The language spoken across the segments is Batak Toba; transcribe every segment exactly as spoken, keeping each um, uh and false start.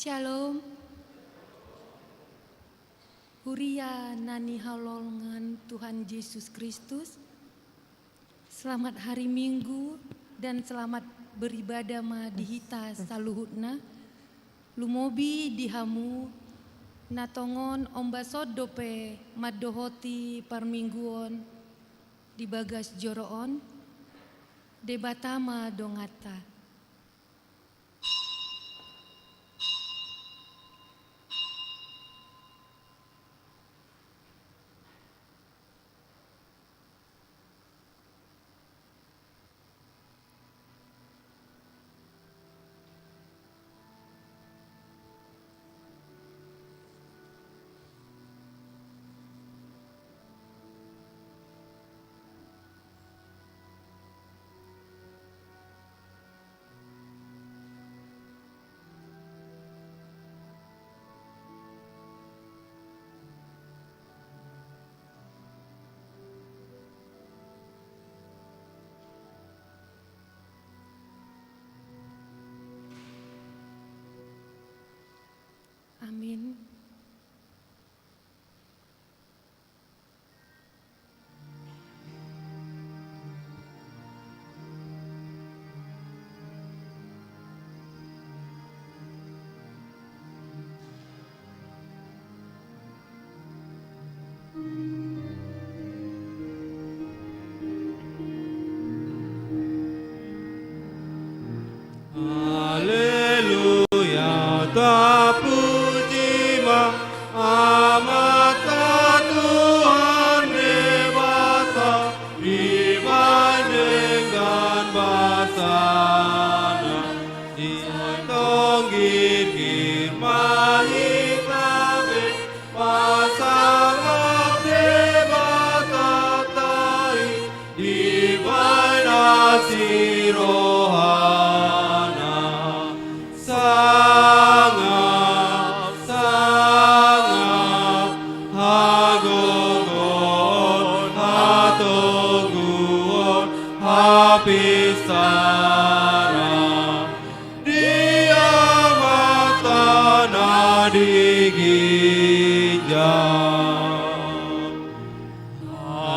Shalom. Huria na hinaholongan Tuhan Jesus Kristus, selamat hari Minggu dan selamat beribadah ma di hita saluhutna. Lumobi di hamu na tongon ombas on dope mandohoti parmingguon di bagas joro on. Debata ma donganta. Amin. Haleluya, tapuji ma Amanta Tuhan Debata, dibahen denggan basana, dibahen tong girgir ma hita be, pasangap Debatanta i, dibahen asi rohana. Sangap, sangap, hagogoon, hatoguon, hapistaran di Amanta na di ginjang.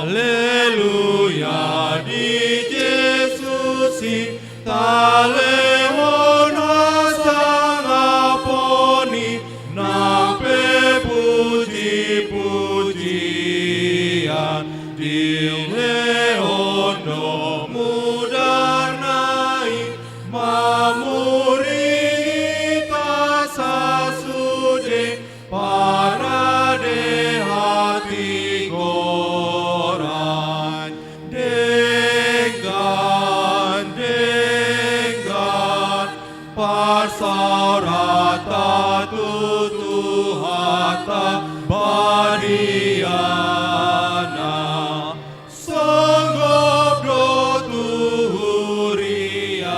Haleluya, di Jesus i talehon hasangapon i, nang pe pujipujian dilehon do mudarna i, mamuri hita sasude, parade hatigoran. Denggan, denggan parsaoranta tu Tuhanta badiana, songgop do tu huriana.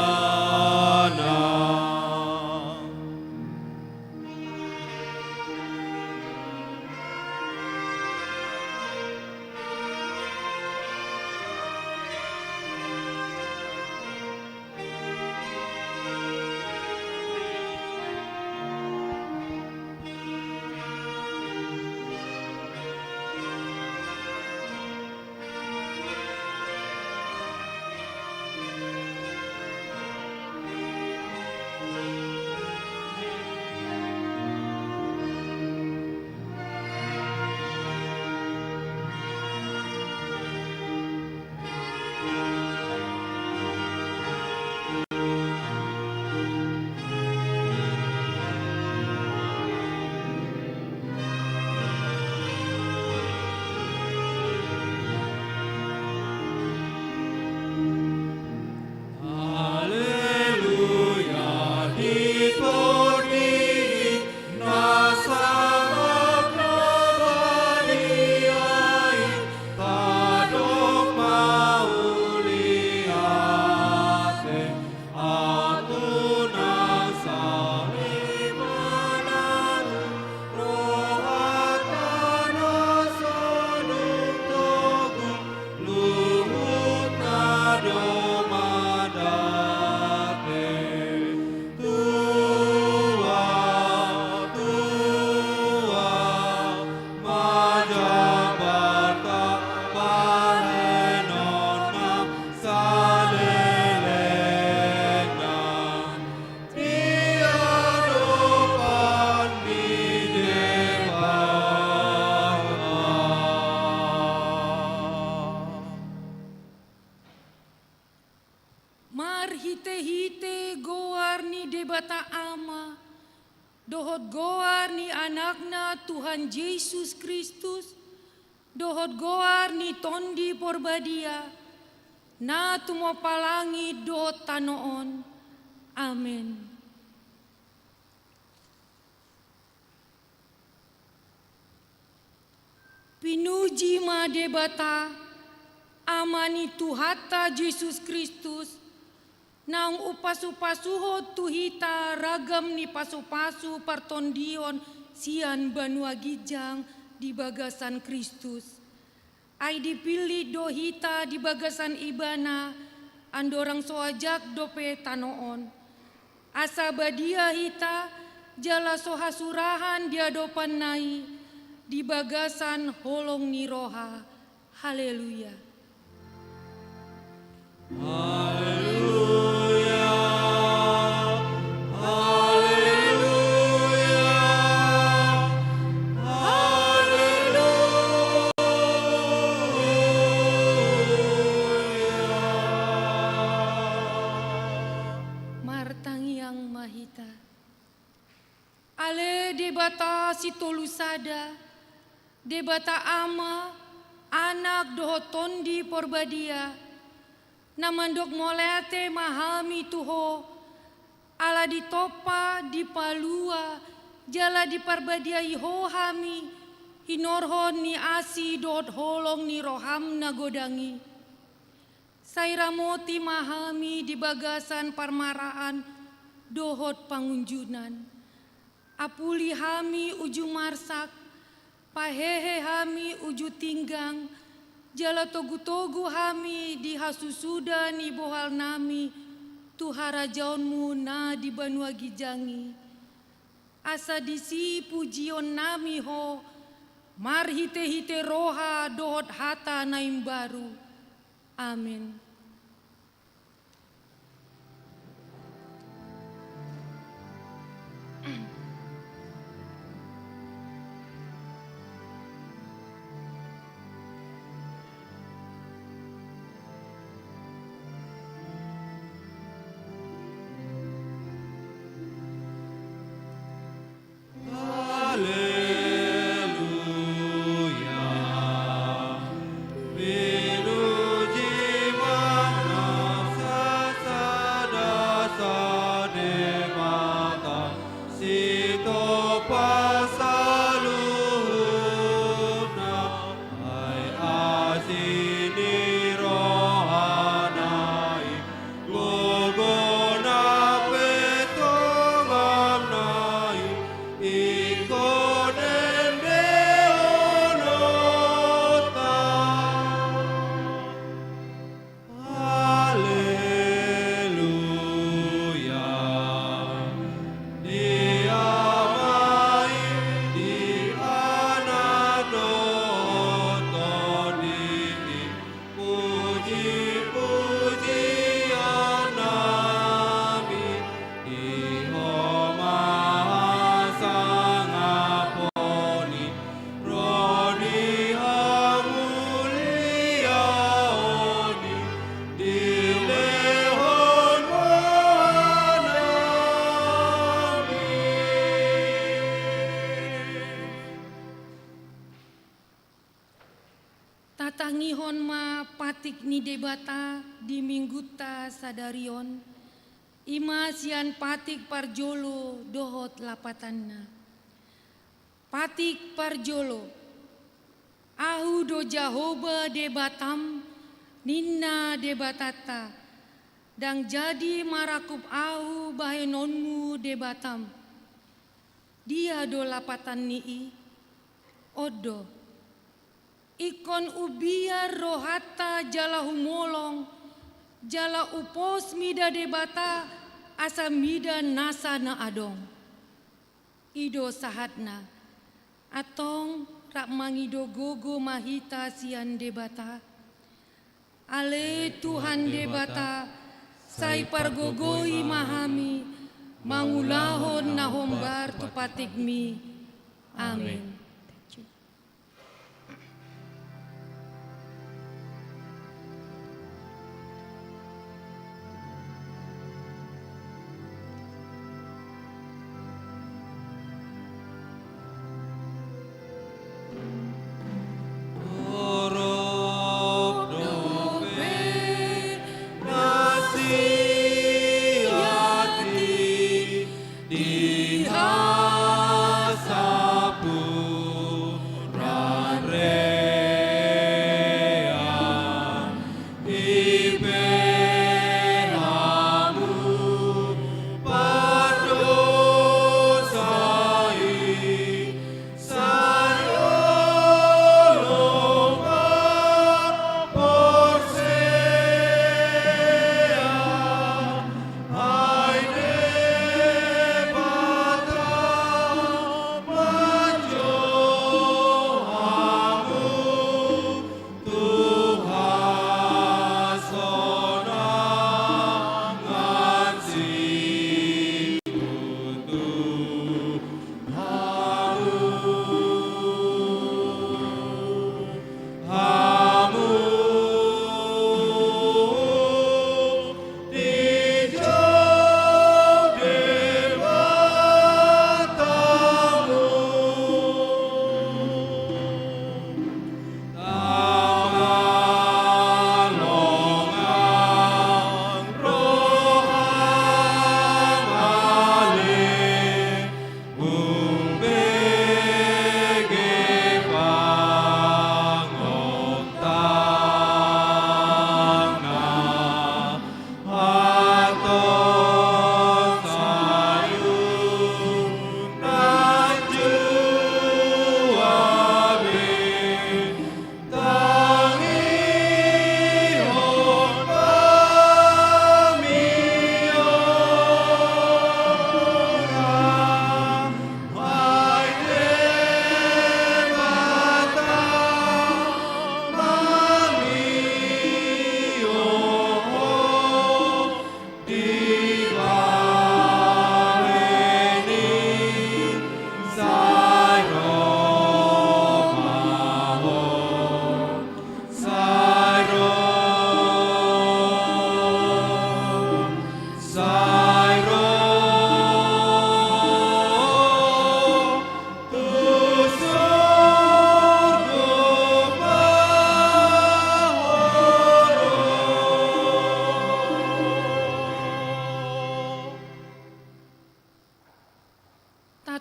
Goar ni Debata Ama, dohot goar ni Anakna Tuhan Jesus Kristus, dohot goar ni Tondi Porbadia, na tumompa langit dohot tano on. Amen. Pinuji ma Debata, Ama ni Tuhanta Jesus Kristus, naung umpasupasuhon tu hita ragam ni pasupasu partondion sian banua ginjang di bagasan Kristus. Ai dipillit do hita di bagasan Ibana, andorang so ajak dope tano on. Asa badia hita, jala so hasurahan di adopanna i, di bagasan holong ni roha. Haleluya. Haleluya, haleluya, haleluya. Martangiang ma hita. Ale Debata Sitolu Sada, Debata Ama, Anak dohot Tondi Porbadia, na mandok mauliate ma hami tu Ho, ala ditompa, dipalua, jala diparbadiai Ho hami, hinorhon ni asi dohot holong ni roham na godang i. Sai ramoti ma hami di bagasan parmaraan dohot pangunjunan. Apuli hami uju marsak, pahehe hami uju tinggang, jala togutogu hami di hasusuda ni bohalnami tu harajaonmu na di banua ginjang i. Asa disi pujionnami Ho, marhitehite roha dohot hata na imbaru. Amen. Haleluya. Pinuji ma Ho sasada, Debata Sitopa saluhutna. Ai asi ni rohana i, gogona pe tongamna i, ingkon endehononta. Haleluya. Di Ama i, di Anak dohot Tondi i, pujipujiannami, di Ho ma hasangapon i, ro ni hamuliaon i, dilehon rohanami. Tatangihon ma patik ni Debata di Minggunta sadari on, i ma sian patik parjolo dohot lapatanna. Patik parjolo. Ahu do Jahowa Debatam, ninna Debatanta, ndang jadi marangkup ahu bahenonmu Debatam. Dia do lapatan ni i? On do. Ingkon umbiar rohanta jala humolong, jala hupos mida Debata, asa mida nasa na adong. I do sahatna. Antong rap mangido gogo ma hita sian Debata. Ale Tuhan Debata, sai pargogoi ma hami mangulahon na hombar tu patikmi. Amen. Amen.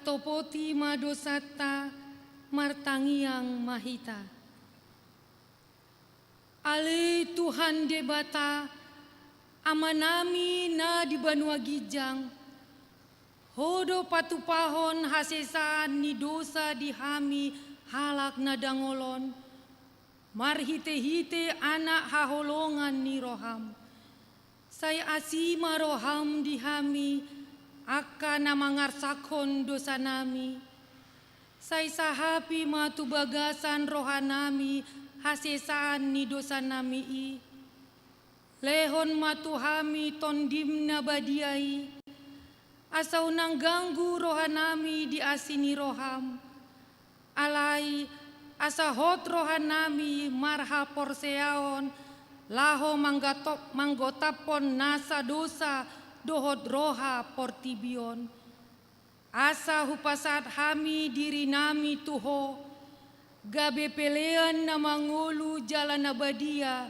Topoti ma dosanta, martangiang ma hita. Ale Tuhan Debata, Amanami na di banua ginjang, Ho do patupahon hasesaan ni dosa di hami halak na dangol on, marhitehite Anak haholongan ni roham. Sai asi ma roham di hami, angka na mangarsakhon dosanami. Sai sahapi ma tu bagasan rohanami hasesaan ni dosanami i. Lehon ma tu hami Tondim na badia i, asa unang ganggu rohanami di asi ni roham. Alai asa hot rohanami marhaporseaon laho manggatop-, manggotaphon nasa dosa dohot roha portibi on. Asa hupasahat hami dirinami tu Ho, gabe pelean na mangolu jala na badia,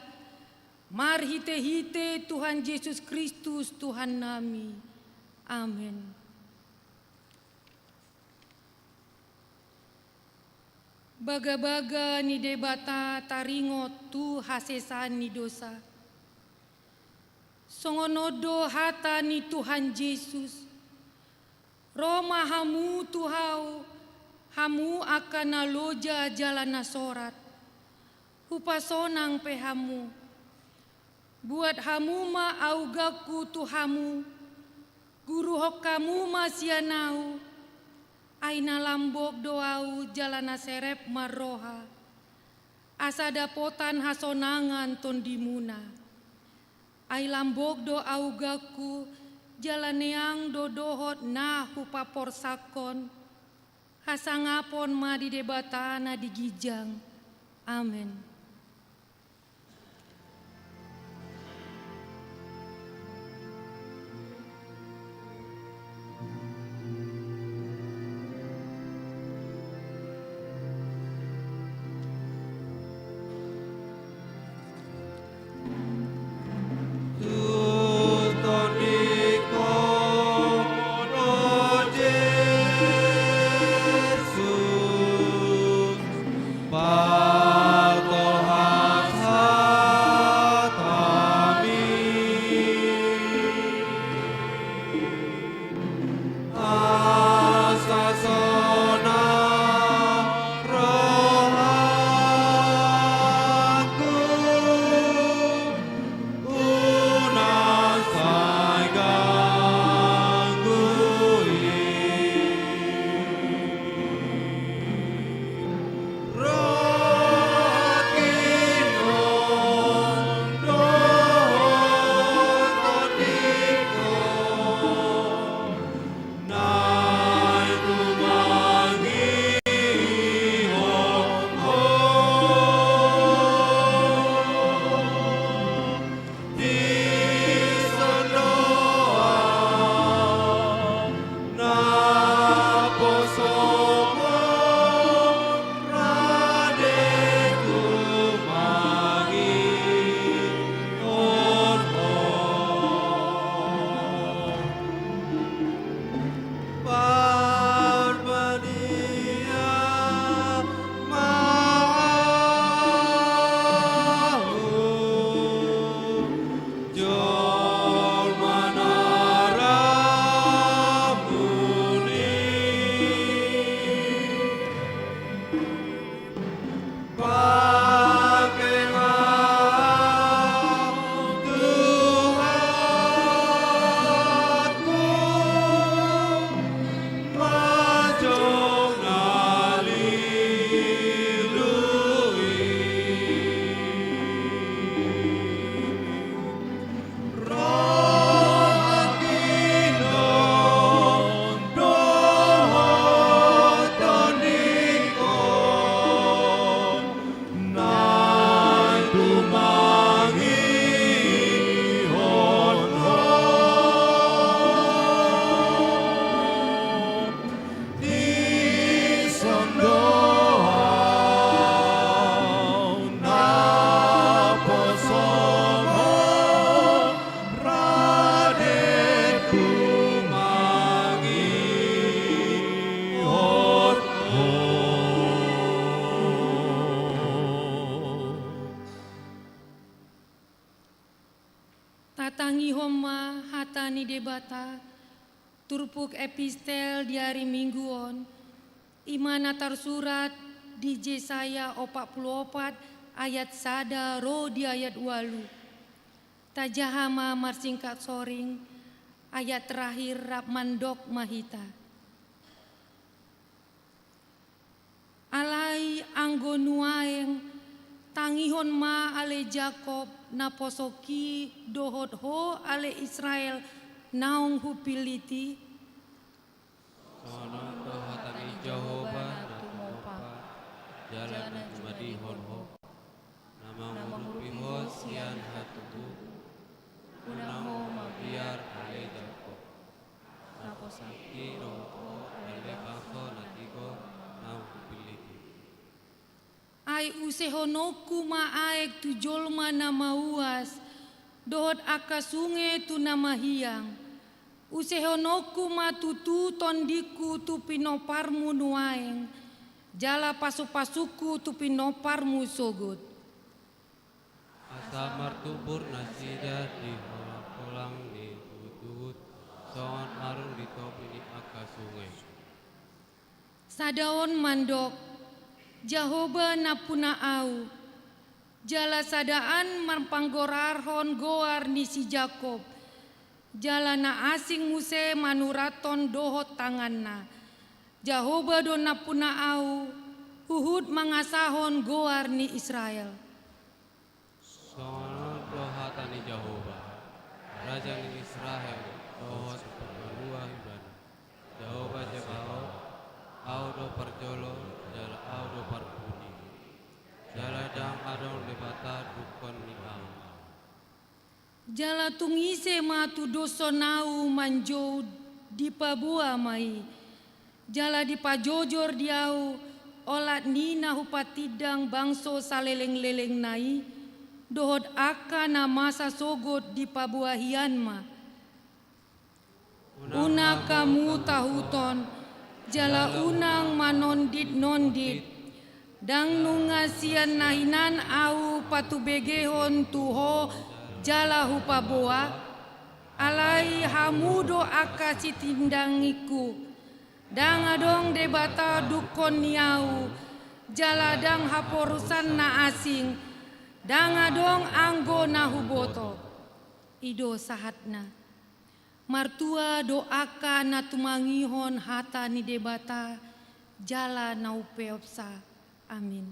marhitehite Tuhan Jesus Kristus Tuhannami. Amen. Bagabaga ni Debata taringot tu hasesaan ni dosa. Songon on do hata ni Tuhan Jesus: Ro ma hamu tu Ahu, hamu angka na loja jala na sorat, Hupasonang pe hamu. Buat hamu ma auganku tu hamu, guruhon hamu ma sian Ahu, ai na lambok do Ahu jala na serep marroha, asa dapotan hasonangan tondimuna. Ai lambok do auganku, jala neang do dohot na hupaporsakhon. Hasangapon ma di Debata na di ginjang. Amen. Debata, turpuk epistel di ari Minggu on, i ma na tarsurat di Jesaya opat pulu opat ayat sada ro di ayat ualu. Tajaha ma marsingkat soring, ayat terakhir rap mandok ma hita. Alai anggo nuaeng, tangihon ma ale Jakob naposongki dohot ho ale Israel naung hupillit i. Songon on do hata ni Jahowa na tumopa jala na jumadihon ho, na mangurupi ho sian hatububu. Unang ho mabiar ale Jakob. Naposongki dohot ho ale bangso na tigor naung hupillit i. Ai usehononku ma aek tu jolma na mauas, dohot angka sunge tu na mahiang. Usehononku ma tutu tondingku tu pinomparmu nuaeng, jala pasupasungku tu pinomparmu sogot. Asa martumbur nasida di holangholang ni huthut, songon arung di topi ni angka sunge. Sada on mandok, Jahowa nampuna ahu, jala sada an marpanggorarhon goar ni si Jakob, jala na asing muse manurathon dohot tanganna. Jahowa do nampuna ahu, huhut mangasahon goar ni Israel. Songon on do hata ni Jahowa, Raja ni Israel, dohot Siparbalua ibana, Jahowa Zebaot, Ahu do parjolo, jala Ahu do parpudi, jala ndang adong Debata dungkon ni Ahu. Jala tung ise ma tudoshon ahu manjou, dipaboa ma i, jala dipajojor di ahu, olat ni na hupatindang bangso salelenglelengna i, dohot angka na masa sogot dipaboa hian ma. Unang hamu tahuton, jala unang manonditnondit. Ndang nunga sian na hinan ahu patubegehon tu ho jala hupaboa, alai hamu do angka sitindangingku. Ndang adong Debata dungkon ni ahu, jala ndang haporusan na asing, ndang adong anggo na huboto. I do sahatna. Martua do angka na tumangihon hata ni Debata jala na umpeopsa. Amin.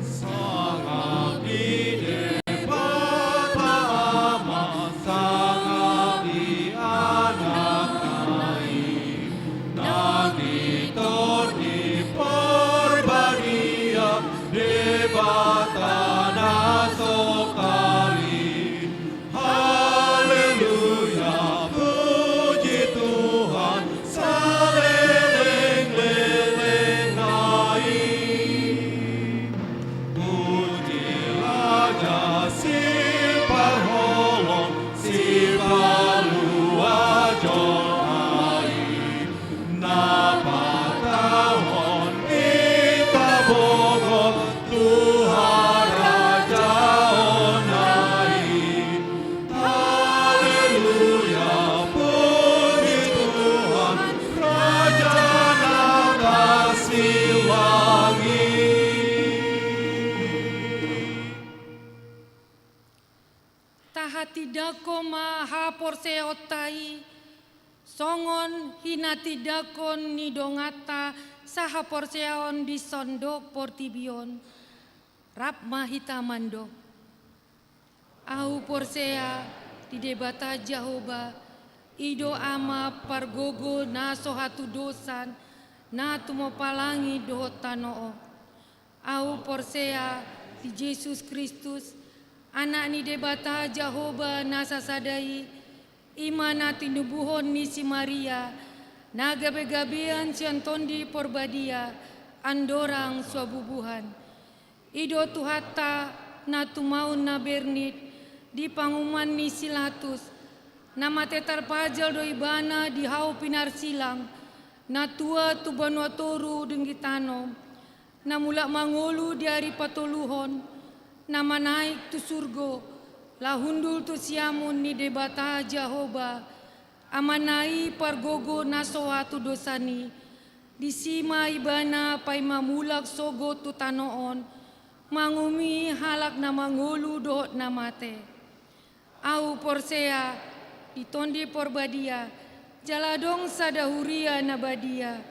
Sangap di Debata Ama, sangap di Anakna i, nang di Tondi Parbadia, Debata na so kaling. Haleluya, puji Tuhan, salelenglelengna i. Puji Raja Siparholong, Sipalua jolma i. Na patahon hita bogot tu harajaonna i. Haleluya, puji Tuhan, Raja na tarsilang i. Tahatindangkon ma haporseaonta i, songon hinatindangkon ni donganta sahaporseaon di sandok portibi on. Rap ma hita mandok. Ahu porsea di Debata Jahowa, i do Ama pargogo na so hatudosan, na tumompa langit dohot tano on. Ahu porsea di Jesus Kristus, Anak ni Debata Jahowa na sasada i, i ma na tinubuhon ni si Maria, na gabegabean sian Tondi Porbadia, andorang so bubuhan. I do Tuhanta na tumaon na bernit di panguhuman ni si Latus, Na mate tarpajal do ibana di hau pinarsilang, na tuat tu banua toru denggi tano, na mulak mangolu di ari patoluhon, na manaek tu surgo, laho hundul tu siamun ni Debata Jahowa, Amana i pargogo na so atu dosani, disi ma ibana paima mulak sogot tu tano on, mangumumi halak na mangolu dohot na mate. Ahu porsea, di Tondi Porbadia, jala adong sada huria na badia,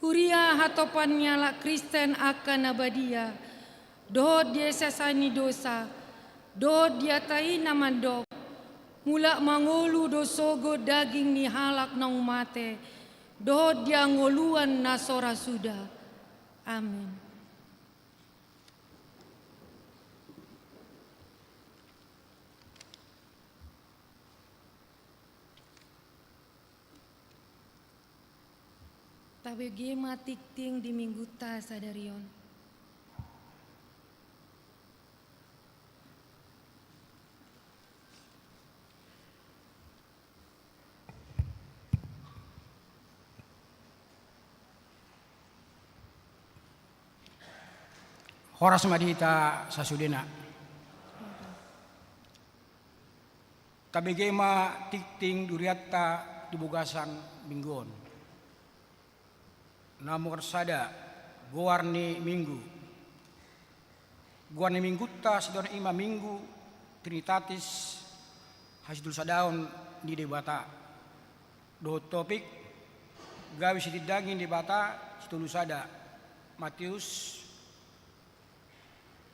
huria hatopan ni halak Kristen angka na badia, dohot di hasesaan ni dosa, dohot di hata i na mandok, mulak mangolu do sogot daging ni halak naung mate, dohot di hangoluan na so ra suda. Amin. Tabege ma tingting di Minggunta sadari on. Horas ma di hita sasudena. Tabege ma tingting di hurianta di bagasan minggu on. Nomor sada, goar ni minggu. Goar ni Minggunta sadari on i ma Minggu Trinitatis, hasitolusadaon ni Debata. Dohot topik, gabe sitindangi ni Debata sitolusada. Matius,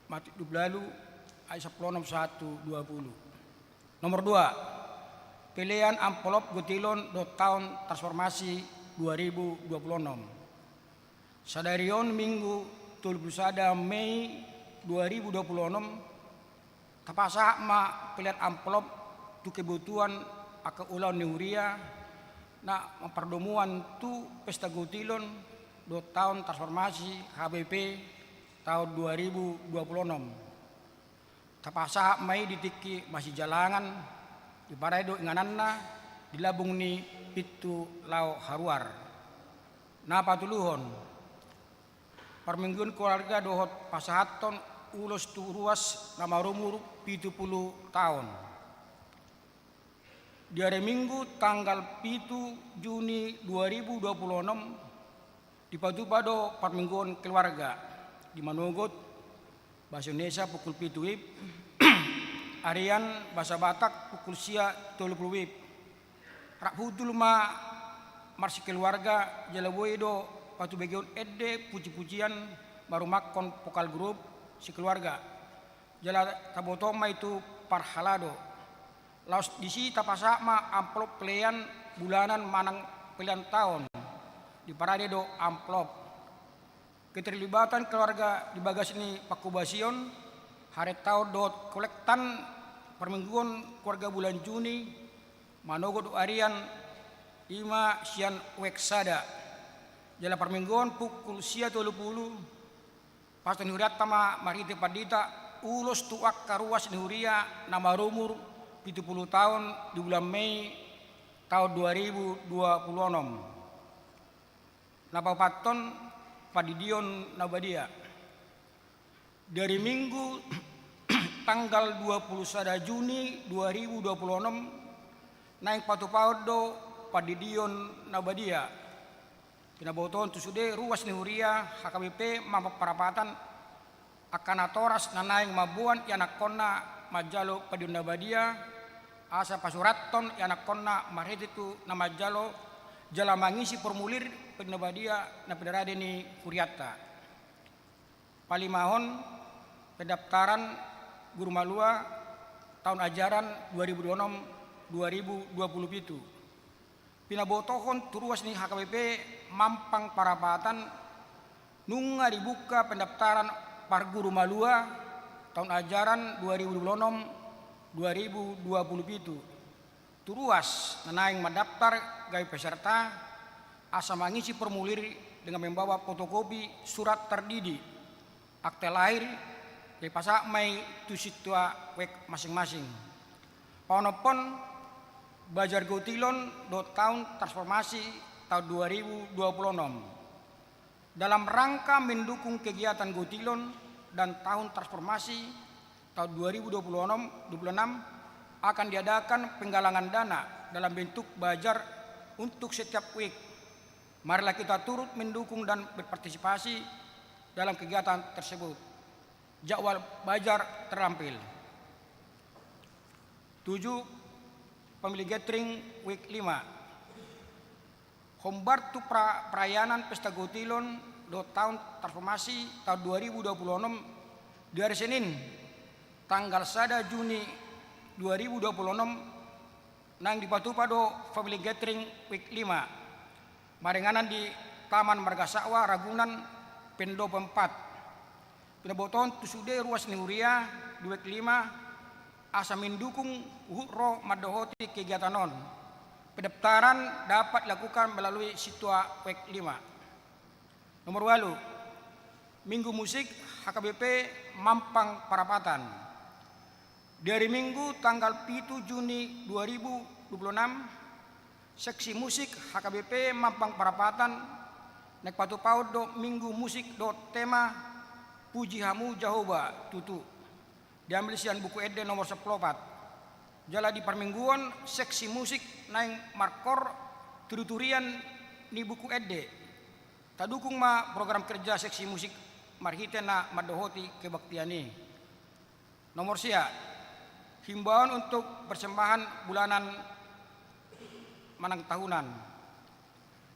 Matius dua puluh, ayat sampulu onom sahat tu dua puluh. Nomor dua, pelean amplop gotilon dohot taon transformasi dua ribu dua puluh onom. Sadari on Minggu tolu pulu sada Mei dua ribu dua puluh onom, tapasahat ma pelean amplop tu kebutuhan angka ulaon ni huria na mampardomuan tu pesta gotilon dohot taon transformasi H K B P taon dua ribu dua puluh onom. Tapasahat ma i di tingki masijalangan, diparade do ingananna di lambung ni pintu laho haruar. Na patoluhon, parmingguon keluarga dohot pasahathon ulos tu ruas na marumur pitu pulu taon. Di ari Minggu tanggal pitu Juni dua ribu dua puluh onom, dipatupa do parmingguon keluarga, di manogot bahasa Indonesia pukul pitu WIB, arian bahasa Batak pukul sia tolu pulu WIB. Rap hundul ma marsikeluarga, jala boi do patubegeon ende puji-pujian marumakkon vokal grup sikeluarga. Jala taboto ma i tu parhalado. Laos disi tapasahat ma amplop pelean bulanan manang pelean taon. Diparade do amplop. Keterlibatan keluarga di bagas ni pangkobasion, haretaon dohot kolektan parmingguon keluarga bulan Juni, manogot dohot arian, i ma sian WEK sada. Jala parmingguon pukul sia tolu pulu, pasahathon ni hurianta ma marhite pandita ulos tu angka ruas ni huria na marumur pitu pulu taon di bulan Mei taon dua ribu dua pulu onom. Na paopathon, pandidion na badia. Di ari Minggu tanggal dua pulu sada Juni dua ribu dua pulu onom, naeng patupaon do pandidion na badia. Pinabotohon tu sude ruas ni huria H K B P Mampang Parapatan, angka natoras na naeng mamboan ianakhonna manjalo pandidion na badia, asa pasurathon ianakhonna marhite tu na manjalo jala mangisi formulir pandidion na badia na pinarade ni hurianta. Palimahon, pendaftaran guru malua taon ajaran dua ribu dua puluh enam dua ribu dua puluh pitu. Pinabotohon tu ruas ni H K B P Mampang Parapatan, nunga dibuka pendaftaran parguru malua taon ajaran dua ribu dua puluh enam dua ribu dua puluh pitu. Tu ruas na naeng mandaftar gabe peserta, asa mangisi formulir dengan membawa fotokopi surat terdidik, akte lahir, dipasahat ma i tu sintua WEK masing-masing. Paonomhon, Bazar Gotilon dohot tahun transformasi tahun dua ribu dua puluh enam. Dalam rangka mendukung kegiatan Gotilon dan tahun transformasi tahun dua ribu dua puluh enam, dua puluh enam, akan diadakan penggalangan dana dalam bentuk bazar untuk setiap wijk. Marilah kita turut mendukung dan berpartisipasi dalam kegiatan tersebut. Jadwal bazar terlampir. Tujuh, family gathering wijk lima. Hombar tu pra-, perayaan Pesta Gotilon dohot tahun transformasi tahun dua ribu dua puluh enam di hari Senin, tanggal sada Juni dua ribu dua puluh enam, naeng dipatupa do family gathering wijk lima, maringanan di Taman Margasatwa Ragunan, Pendopo empat. Pinabotohon tu sude ruas ni huria di wijk lima asa mendukung huhut ro mandohoti kegiatan on. Pendaftaran dapat dilakukan melalui situa wijk lima. Nomor ualu, Minggu Musik H K B P Mampang Parapatan. Di hari Minggu tanggal pitu Juni dua ribu dua puluh enam, seksi musik H K B P Mampang Parapatan naeng patupahon do minggu musik dohot tema Puji Hamu Jahowa Tutu, diambil sian Buku Ende nomor sampulu opat. Jala di parmingguon, seksi musik naeng markoor turiturian ni Buku Ende. Tadukung ma program kerja seksi musik marhite na mandohoti kebaktian i. Nomor sia, himbauan untuk persembahan bulanan manang tahunan.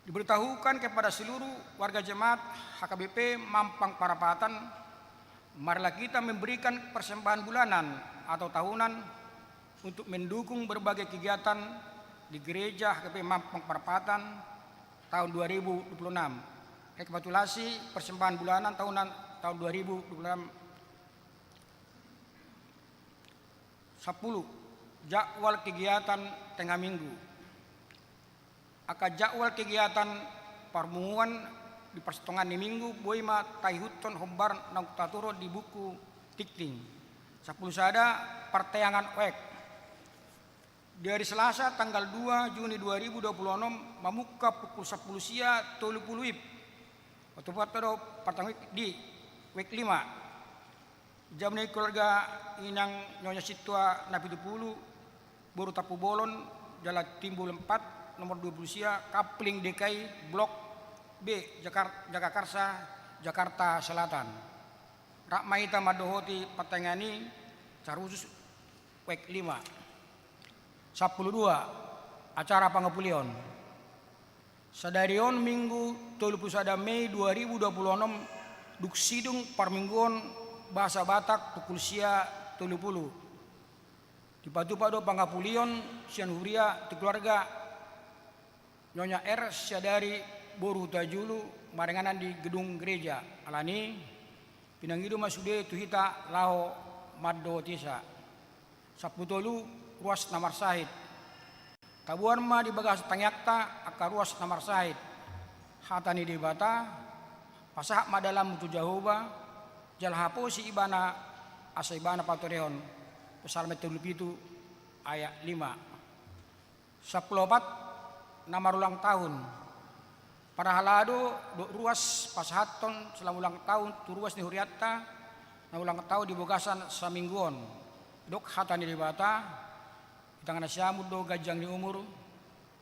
Diberitahukan kepada seluruh warga jemaat H K B P Mampang Parapatan, marilah kita memberikan persembahan bulanan atau tahunan untuk mendukung berbagai kegiatan di gereja H K B P Mampang Parapatan tahun dua ribu dua puluh enam. Rekapitulasi persembahan bulanan tahunan tahun dua ribu dua puluh enam. Sampulu, jadwal kegiatan tengah minggu. Angka jadwal kegiatan parpunguan di parsitongaan ni minggu boi ma taihuthon hombar naung taturhon di buku tingting. Sampulu sada, parteangan wijk. Di hari Selasa tanggal dua Juni dua ribu dua puluh enam mamungka pukul sampulu sia tolu pulu WIB. Patupahon do parteangan wijk di wijk lima. Jabu ni keluarga inang Nyonya Sintua Napitupulu, boru Tampubolon, Jalan Timbul empat, nomor dua pulu sia, Kapling D K I, Blok B, Jakar-, Jagakarsa, Jakarta Selatan. Rap ma hita mandohoti parteangan i, sarusus wijk lima. Sampulu dua, acara pangapulion. Sadari on Minggu tolu pulu sada Mei dua ribu dua puluh enam, dung sidung parmingguon bahasa Batak pukul sia tolu pulu. Dipatupa do pangapulion sian huria tu keluarga Nyonya R Siadari boru Hutajulu maringanan di gedung gereja. Alani i, pinangido ma sude tu hita laho mandohotisa. Sampulu tolu, ruas na marsahit. Taboan ma di bagasan tangiangta angka ruas na marsahit. Hata ni Debata, pasahat ma dalanmu tu Jahowa, jala haposi Ibana, asa Ibana patorehon. Psalmen tolu pitu ayat lima. Sampulu opat, na marulang tahun. Parhalado dohot ruas pasahathon selamat ulang tahun tu ruas ni hurianta na ulang tahun di bagasan saminggu on. Didok hata ni Debata, di tangan ni si Amun do ganjang ni umur,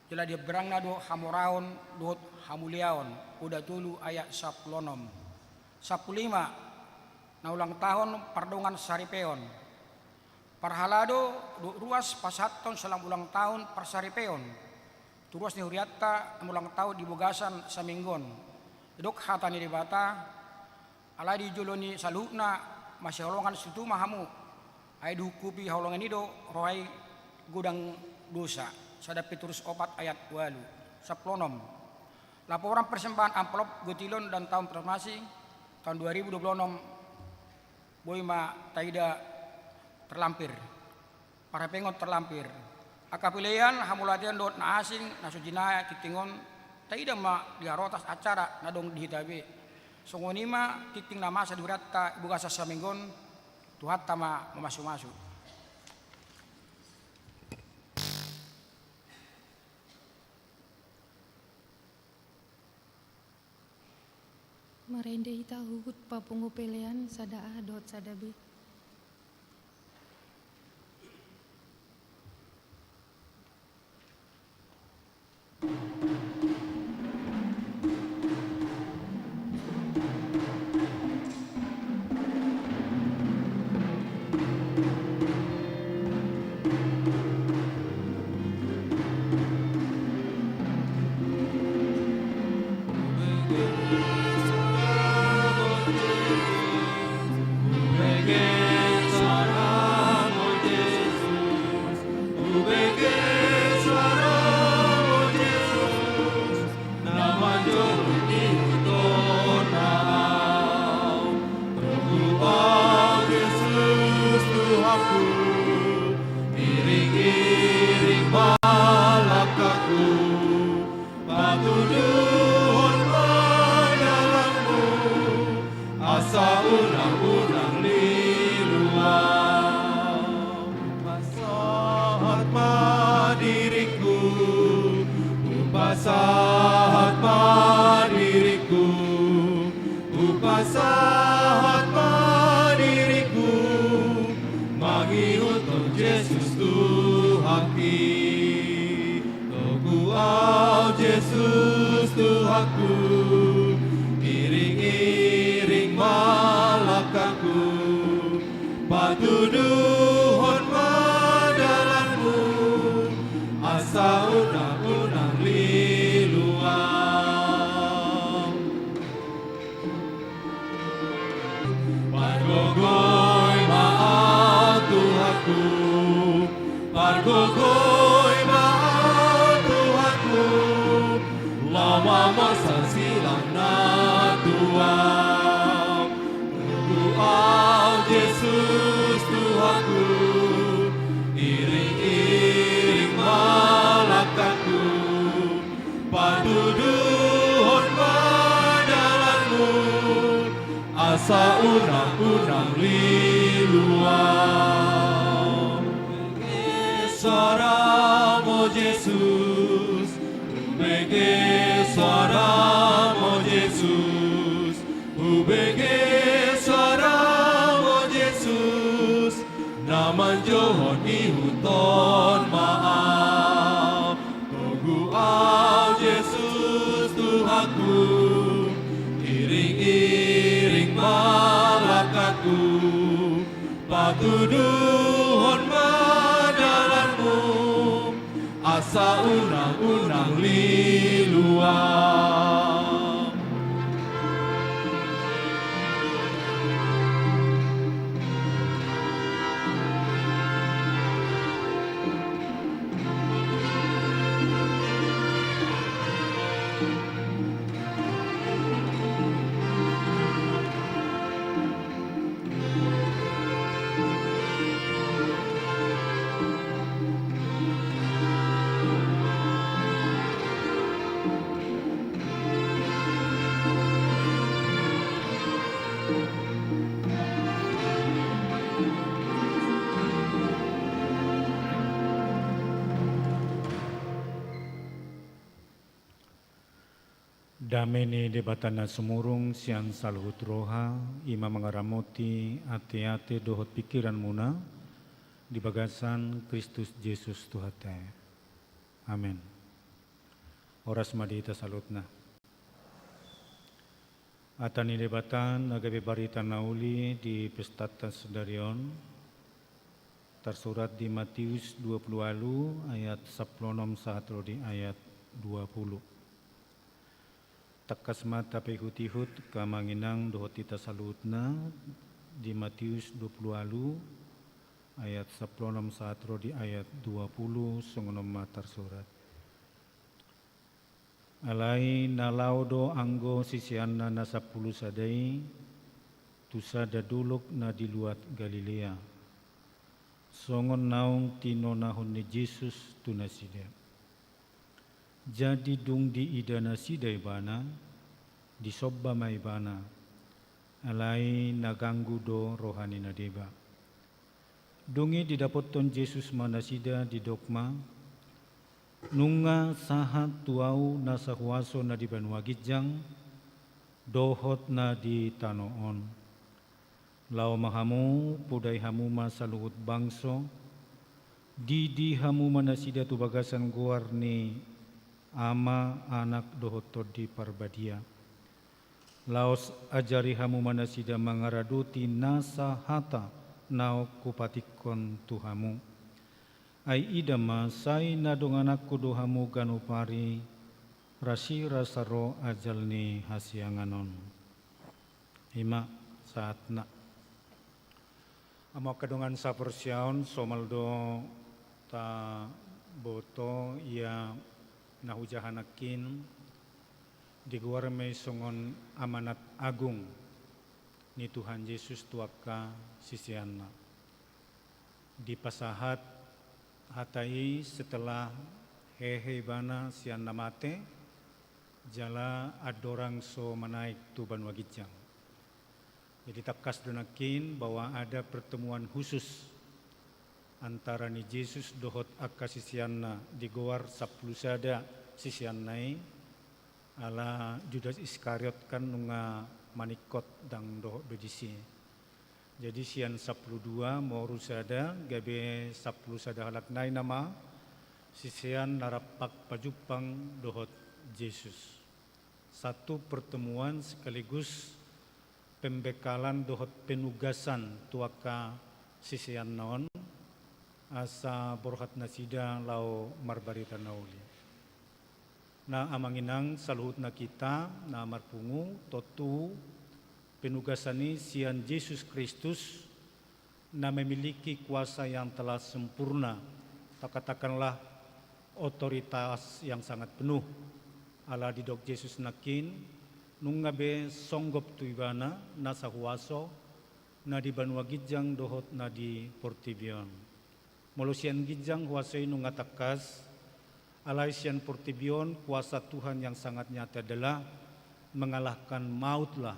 jala di ambarangna do hamoraon dohot hamuliaon. Oda tolu ayat sampulu onom. Sampulu lima, na ulang tahun pardongan saripeon. Parhalado dohot ruas pasahathon selamat ulang tahun parsaripeon tu ruas ni hurianta na ulang tahun di bagasan saminggu on. Didok hata ni Debata, alai di jolo ni saluhutna masihaholongan situtu ma hamu, ai dihungkupi haholongan i do roha i godang dosa. Sada Petrus opat ayat ualu. Sampulu onom. Laporan persembahan amplop Gotilon dan tahun reformasi tahun dua ribu dua puluh enam boi ma taida terlampir. Parhepengon terlampir. Angka pelean, hamauliateon dohot na asing na so jinai tingting on, taida ma di harotas acara na adong di hita be. Songon i ma tingting na masa di hurianta di bagasan saminggu on, Tuhanta ma mamasumasu. Taende hita huhut papungu pelean sada A dohot sada B. Iring-iring ma langkahku, patuduhon ma dalanmu, asa unang-unang lilu au. Hupasahat ma diringku, hupasahat ma diringku, hupasahat ma diringku, mangihuthon Jesus Tuhanki. Togu au Jesus Tuhanku, iring-iring ma langkahku, patuduhon ma dalanmu, asa unang-unang lilu au. Pargogoi ma au Tuhanku, pargogoi ma au Tuhanku, laho mamorsan silang na tua. Togu au Jesus Tuhanku, iring-iring ma langkahku, patuduhon ma dalanmu, asa unang-unang lilu au. Hubege soaramu Jesus, hubege soaramu Jesus, hubege soaramu Jesus, na manjouhon ihuthon ma au. Togu au Jesus Tuhanku, iring-iring ma langkahku, patuduhon ma dalanmu, asa unang-unang lilu au. Dame ni Debata na sumurung sian saluhut roha, i ma mangaramoti ateate dohot pingkiranmuna di bagasan Kristus Jesus Tuhanta i. Amen. Horas ma di hita saluhutna. Hata ni Debata na gabe barita na uli di pestanta sadari on, tarsurat di Matius dua pulu ualu ayat sampulu onom sahat ro di ayat dua pulu. Tangkas ma tapaihut-ihut angka amang inang dohot hita saluhutna di Matius dua pulu ualu ayat sampulu onom sahat ro di ayat dua pulu, songon on ma tarsurat. Alai na laho do anggo siseanna na sampulu sada i tu sada dolok na di luat Galilea, songon naung tinonahon ni Jesus tu nasida. Jadi dung diida nasida ibana, disomba ma ibana, alai na ganggu do roha ni na deba. Dung i didapothon Jesus ma nasida, didok ma: Nunga sahat tu Ahu na sahuaso na di banua ginjang, dohot na di tano on. Laho ma hamu, podai hamu ma saluhut bangso, didi hamu ma nasida tu bagasan goar ni Ama, Anak dohot Tondi Parbadia. Laos ajari hamu ma nasida mangaradoti nasa hata naung hupatikkon tu hamu. Ai ida ma, sai na dongananku do hamu ganup ari, rasirasa ro ajal ni hasiangan on. I ma sahatna. Hamu angka dongan saporseaon, somal do taboto ia na hujaha nangkin, digoar ma i songon amanat agung ni Tuhan Jesus tu angka siseanna. Dipasahat hata i setelah hehe ibana sian na mate, jala andorang so manaek tu banua ginjang. Jadi tangkas do nangkin bahwa ada pertemuan khusus antara ni Jesus dohot angka siseanna, digoar sampulu sada siseanna i, ala Judas Iskariot kan nunga maningkot, ndang dohot be disi. Jadi sian sampulu dua moru sada, gabe sampulu sada halak nai nama sisean na rap pajumpang dohot Jesus. Satu pertemuan sekaligus pembekalan dohot penugasan tu angka siseanna on, asa borhat nasida laho marbarita na uli. Na amang inang saluhutna hita na marpungu, tontu penugasan i sian Jesus Kristus, na memiliki kuasa yang telah sempurna, atau katakanlah otoritas yang sangat penuh. Ala didok Jesus nangkin, nunga be songgop tu ibana nasa huaso, na di banua ginjang dohot na di portibi on. Molo sian ginjang huaso i nunga tangkas, alai sian portibi on kuasa Tuhan yang sangat nyata adalah mengalahkan maut lah.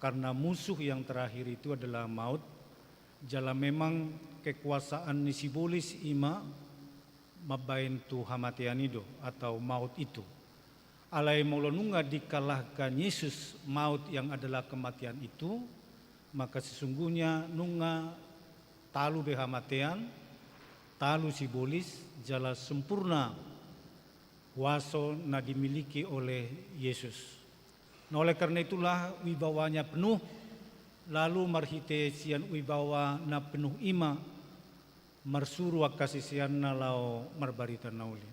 Karena musuh yang terakhir itu adalah maut, jala memang kekuasaan ni sibolis i ma mambaen tu hamatean i do, atau maut itu. Alai molo nunga dikalahkan Yesus maut yang adalah kematian itu, maka sesungguhnya nunga talu be hamatean, talu sibolis, jala sempurna huaso na dimiliki oleh Yesus. Nah, oleh karena itulah wibawanya penuh, lalu marhite sian wibawa na penuh i ma marsuru angka siseanna laho marbarita na uli.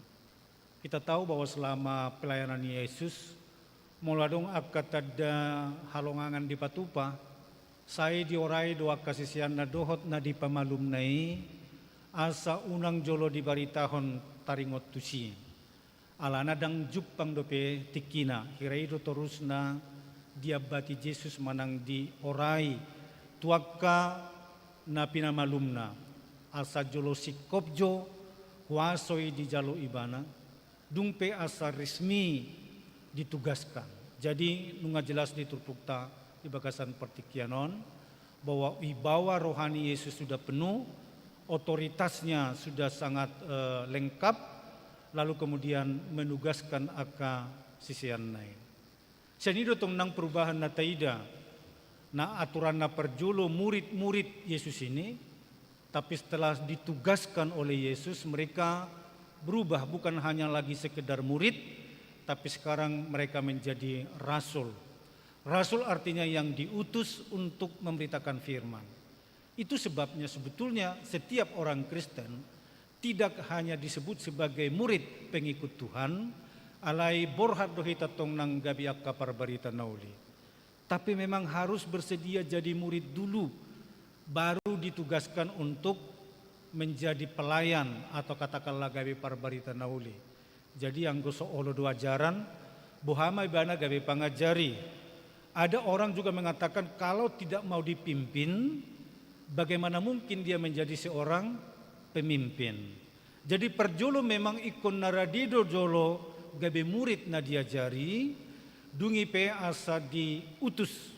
Kita tahu bahwa selama pelayanan Yesus, molo adong angka tanda halongangan dipatupa, sai diorai do angka siseanna dohot na dipamalumna i, asa unang jolo dibaritahon taringot tusi. Alana ndang jumpang dope tingkina, hira i do torusna diambati Jesus manang diorai tu angka na pinamalumna, asa jolo singkop jo huaso i dijalo ibana, dung pe asa resmi ditugaskan. Jadi nunga jelas di turpukta di bagasan partingkian on, bahwa wibawa rohani Yesus sudah penuh, otoritasnya sudah sangat, eh, lengkap, lalu kemudian menugaskan angka siseanna i. Sian i do tong nang perubahan na taida. Nah, aturan na parjolo murid-murid Yesus ini, tapi setelah ditugaskan oleh Yesus, mereka berubah, bukan hanya lagi sekedar murid, tapi sekarang mereka menjadi rasul. Rasul artinya yang diutus untuk memberitakan firman. Itu sebabnya sebetulnya setiap orang Kristen tidak hanya disebut sebagai murid pengikut Tuhan, alai borhat do hita tong nang gabe angka parbarita na uli. Tapi memang harus bersedia jadi murid dulu, baru ditugaskan untuk menjadi pelayan atau katakanlah gabe parbarita na uli. Jadi anggo so olo do ajaran, boha ma ibana gabe pangajari. Ada orang juga mengatakan kalau tidak mau dipimpin, bagaimana mungkin dia menjadi seorang pemimpin? Jadi parjolo memang ingkon na rade do jolo gabe murid na diajari, dung i pe asa diutus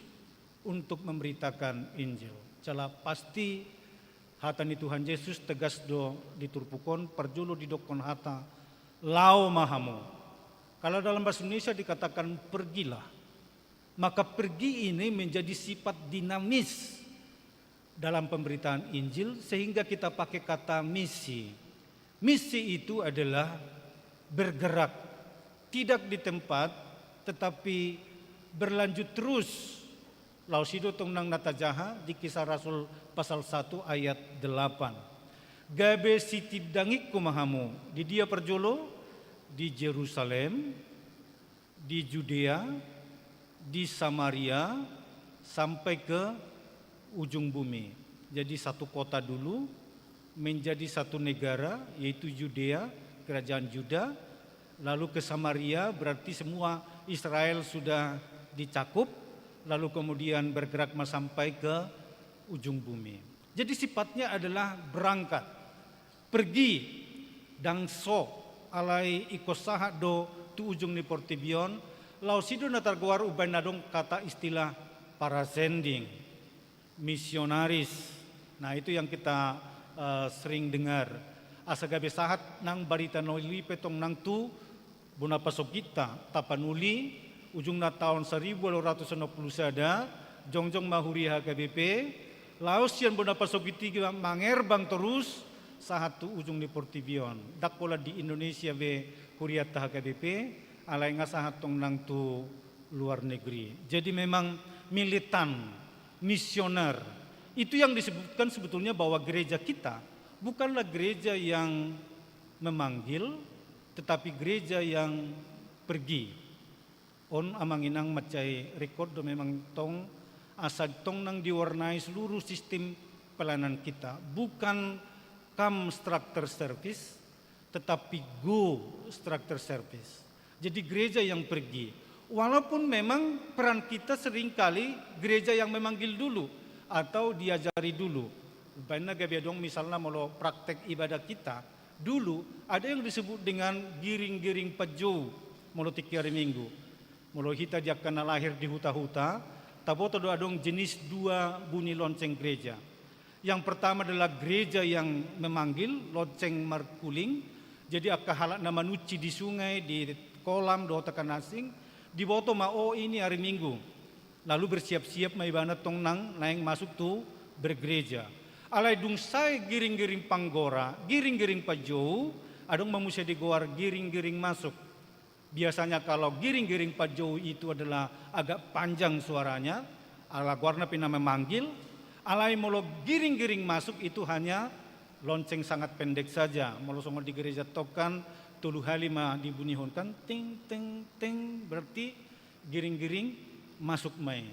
untuk memberitakan Injil. Jala pasti hata ni Tuhan Jesus tegas do di turpuk on, parjolo didokkon hata, laho ma hamu. Kalau dalam bahasa Indonesia dikatakan pergilah. Maka pergi ini menjadi sifat dinamis dalam pemberitaan Injil, sehingga kita pakai kata misi. Misi itu adalah bergerak, tidak di tempat, tetapi berlanjut terus. Laos i do tong nang na tajaha di Kisah Rasul pasal satu ayat delapan. Gabe sitindangingku ma hamu, di dia parjolo, di Jerusalem, di Judea, di Samaria, sampai ke ujung bumi. Jadi satu kota dulu, menjadi satu negara, yaitu Judea, kerajaan Juda, lalu ke Samaria, berarti semua Israel sudah dicakup, lalu kemudian bergerak ma sampai ke ujung bumi. Jadi sifatnya adalah berangkat, pergi, ndang so, alai ingkon sahat do tu ujung ni portibi on. Laos i do na targoar umbahen adong kata istilah parasending, misionaris. Nah, itu yang kita, eh, sering dengar. Asa gabe sahat nang barita na uli pe tong nang tu bona pasogit ta, Tapanuli, ujungna taon saribu walu ratus onom pulu sada, jongjong ma huria H K B P, laos sian bona pasogit i ma mangerbang torus sahat tu ujung ni portibi on. Ndang holan di Indonesia be hurianta H K B P, alai nga sahat tong nang tu luar negeri. Jadi memang militan, misioner. Itu yang disebutkan sebetulnya bahwa gereja kita bukanlah gereja yang memanggil, tetapi gereja yang pergi. On amang inang mansai ringkot do memang tong, asa tong nang diwarnai seluruh sistem pelayanan kita. Bukan come structure service, tetapi go structure service. Jadi gereja yang pergi. Walaupun memang peran kita seringkali gereja yang memanggil dulu atau diajari dulu. Umbahen na gabe adong misalna molo praktek ibadah kita, dulu ada yang disebut dengan giring-giring panjou molo tingki ari Minggu. Molo hita di angka na lahir di huta-huta, taboto do adong jenis dua bunyi lonceng gereja. Yang pertama adalah gereja yang memanggil, lonceng markuling. Jadi angka halak na manunci di sungai, di kolam, dohot angka na asing, diboto ma, oh, ini hari Minggu. Lalu bersiap-siap ma ibana tong nang naeng masuk tu bergereja. Alai dung sae giring-giring panggora, giring-giring panjou, adong ma muse digoar giring-giring masuk. Biasanya kalau giring-giring panjou itu adalah agak panjang suaranya, ala goarna pe na memanggil, alai molo giring-giring masuk itu hanya lonceng sangat pendek saja. Molo songon di gereja tong kan tolu hali ma dibunihon kan, ting, ting, ting, berarti giring-giring masuk ma i.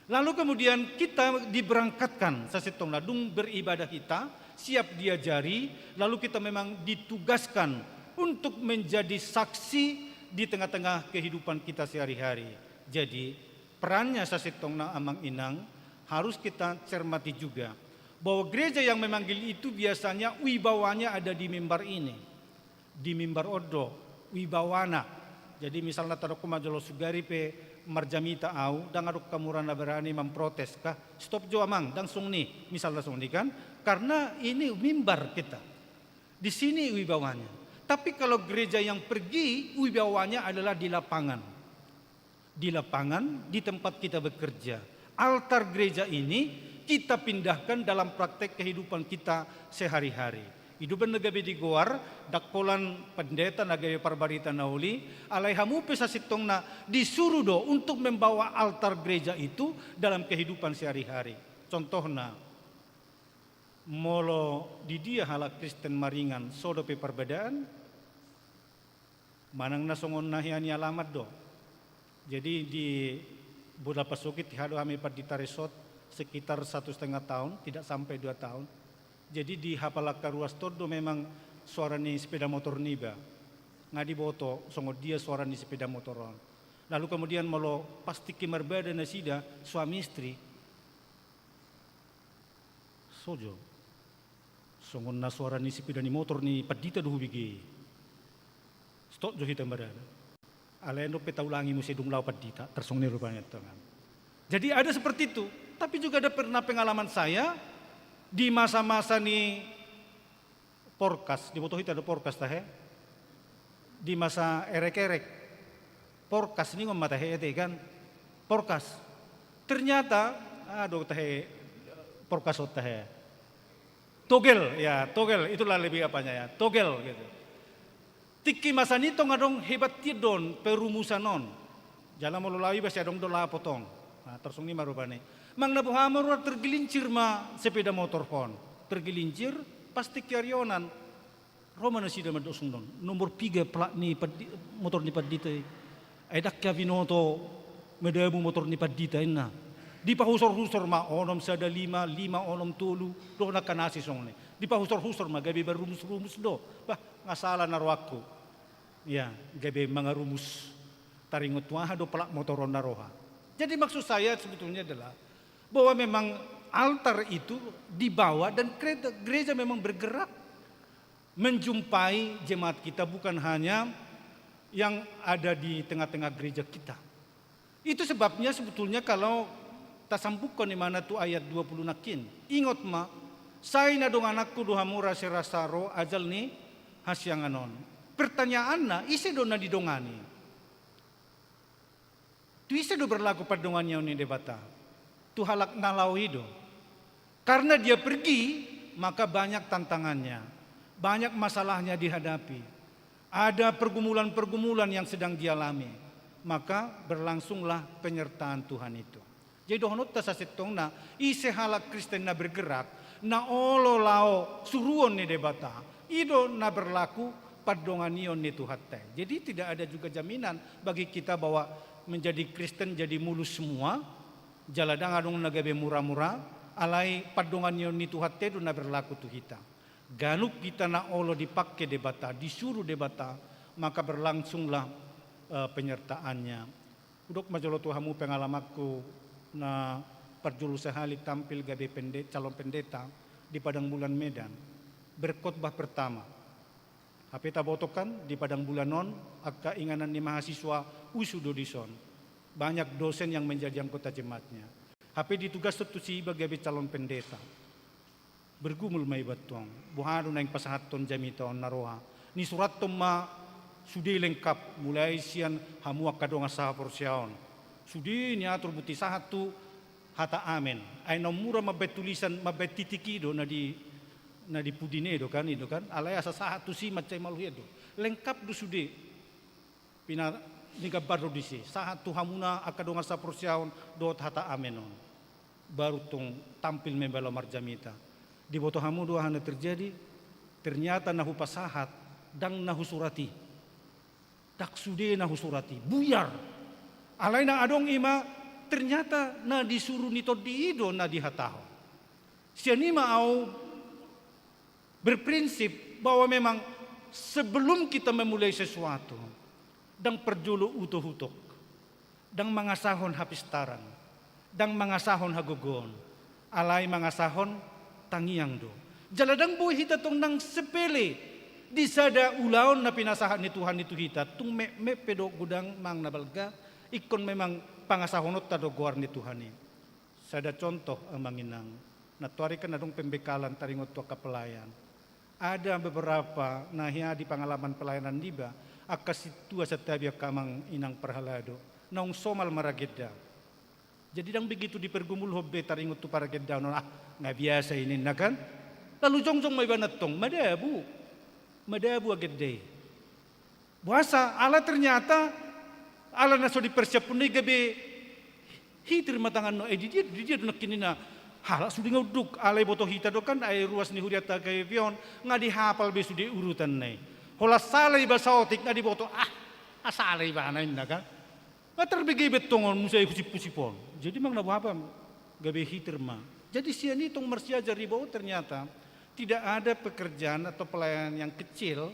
Lalu kemudian kita diberangkatkan, sasintongna dung beribadah kita, siap diajari, lalu kita memang ditugaskan untuk menjadi saksi di tengah-tengah kehidupan kita sehari-hari. Jadi, perannya sasintongna amang inang harus kita cermati juga, bahwa gereja yang memanggil itu biasanya wibawanya ada di mimbar ini. Di mimbar on do wibawana. Jadi misalna tadok ma jolo sugari pe marjamita au, ndang adong hamu ra na berani memprotes kah, stop jo amang, ndang songon i, misalna songon i kan. Karena ini mimbar kita. Di sini wibawanya. Tapi kalau gereja yang pergi, wibawanya adalah di lapangan. Di lapangan, di tempat kita bekerja. Altar gereja ini kita pindahkan dalam praktek kehidupan kita sehari-hari. I do umbahen na gabe digoar, ndang holan pendeta na gabe parbarita na uli, alai hamu pe sasintongna disuruh do untuk membawa altar gereja itu dalam kehidupan sehari-hari. Contohna, molo di dia halak Kristen maringan, so dope parbadaan, manang na songon na hea ni alamat do. Jadi di bona pasogit hea do hami pandita resort sekitar satu setengah tahun, tidak sampai dua tahun. Jadi di hapal angka ruas tong do memang suara ni sepeda motor niba. Nga diboto songon dia suara ni sepeda motor on. Lalu kemudian molo pas tingki marbada nasida suami istri, so jo. Songon na suara ni sepeda ni motor ni pandita do hubege. Stop jo hita marada. Alai ndang pe taulangi muse dung laho pandita, tarsongon i rupani tongan. Jadi ada seperti itu. Tapi juga ada pernah pengalaman saya di masa-masa ni porkas, diboto hita do porkas tahe. Di masa erek-erek. Porkas ningon ma tahe ate kan. Porkas. Ternyata, aduh, tahe, porkas, oh, tahe. Togel, ya, togel, itulah lebih apanya, ya, togel, gitu. Tingki masa ni tong adong hebat tido on perumusan on. Jala molo laho iba sai adong do lapot on. Nah, tarsongon i ma rupani. Manang na boha ma ruar tergelincir ma sepeda motor on. Tergelincir, pas tingki ari onan. Ro ma nasida mandok songon on. Nomor piga plat ni pandi-, motor ni pandita i. Ai ndang hea binoto madabu motor ni pandita inna. Dipahusor-husor ma onom sada lima, lima onom tolu, dohot angka na asing songon i. Dipahusor-husor ma gabe barumus-rumus do. Bah, nga sala na rohangku. Ya, gabe mangarumus. Taringot tu aha do plat motor on na roha. Jadi maksud saya sebetulnya adalah bahwa memang altar itu dibawa dan gereja, gereja memang bergerak menjumpai jemaat kita, bukan hanya yang ada di tengah-tengah gereja kita. Itu sebabnya sebetulnya kalau tasambungkon imana tu ayat dua puluh nangkin. Ingot ma, sai na dongananku do hamu rasirasa ro ajal ni hasiangan on. Pertanyaanna, ise do na didongani? Tu ise do berlaku pandonganion ni Debata? Tu halak na laho i do. Karena dia pergi, maka banyak tantangannya, banyak masalahnya dihadapi. Ada pergumulan-pergumulan yang sedang dialami, maka berlangsunglah penyertaan Tuhan itu. Jadi dohononta sasintongna, ise halak Kristen na bergerak, na olo laho suruon ni Debata, i do na berlaku pandonganion ni Tuhanta i. Jadi tidak ada juga jaminan bagi kita bahwa menjadi Kristen jadi mulus semua, jala ndang adong na gabe mura-mura, alai pandonganion ni Tuhanta i do na berlaku tu hita. Ganup hita na olo dipangke Debata, disuruh Debata, maka berlangsunglah, eh, penyertaannya. Hudok ma jolo tu hamu pengalamanku na parjolo sahali tampil gabe pende-, calon pendeta di Padang Bulan Medan. Berkhotbah pertama. Hape taboto kan di Padang Bulan on, angka inganan ni mahasiswa usu do dison. Banyak dosen yang menjadi anggota jemaatnya. Hape ditugashon tusi iba gabe calon pendeta. Bergumul ma iba tong, boha do naeng pasahathon jamita on na roha. Nisurathon ma sude lengkap, mulai sian hamu angka dongan sahaporseaon. Sude niatur, boti sahat tu hata amen. Ai naung mura mambaen tulisan, mambaen titik i do na di, na di pudina i do kan, i do kan. Alai asa sahat tusi mansai maluhon do. Lengkap do sude. Pina-, nigambar do disi, sahat tu hamuna angka dongan saporseaon dohot hata amen on. Baru tong tampil ma iba laho marjamita. Diboto hamu do aha na terjadi? Ternyata na hupasahat, ndang na husurat i. Ndang sude na husurat i, buyar. Alai na adong i ma, ternyata na disuru ni tondi i do na dihatahon. Sian i ma ahu berprinsip bahwa memang sebelum kita memulai sesuatu, ndang parjolo utok-utok, ndang mangasahon hapistaran, ndang mangasahon hagogoon, alai mangasahon tangiang do. Jala ndang boi hita tong nang sepele di sada ulaon na pinasahat ni Tuhan i tu hita, tung metmet pe do godang manang na balga, ingkon memang pangasahononta do goar ni Tuhan i. Sada contoh, Amang Inang, nantoari kan adong pembekalan taringot tu angka pelayan. Ada beberapa na hea di pengalaman pelayanan niba, angka sintua santabi, angka Amang Inang parhalado, naung somal maragenda. Jadi ndang begitu dipergumulhon be taringot tu paragendaon on, ah, nga biasa i ninna kan. Lalu jongjong ma ibana tong, madabu. Madabu agenda i. Boasa? Ala ternyata, ala na so dipersiaphon i gabe hitir ma tanganna, eh, di dia, di dia do nangkin ninna. Halak sude nga unduk, ala iboto hita do kan, ai ruas ni hurianta H K B P on, nga dihapal be sude urutanna i. Holan sala iba saotik, nga diboto, ah, ah, sala ibana ninna kan. Nga tarbege be tong on muse husip-husip on. Jadi manang na boha pe, gabe hitir ma. Jadi sian i tong marsiajar iba, oh, ternyata tidak ada pekerjaan atau pelayanan yang kecil,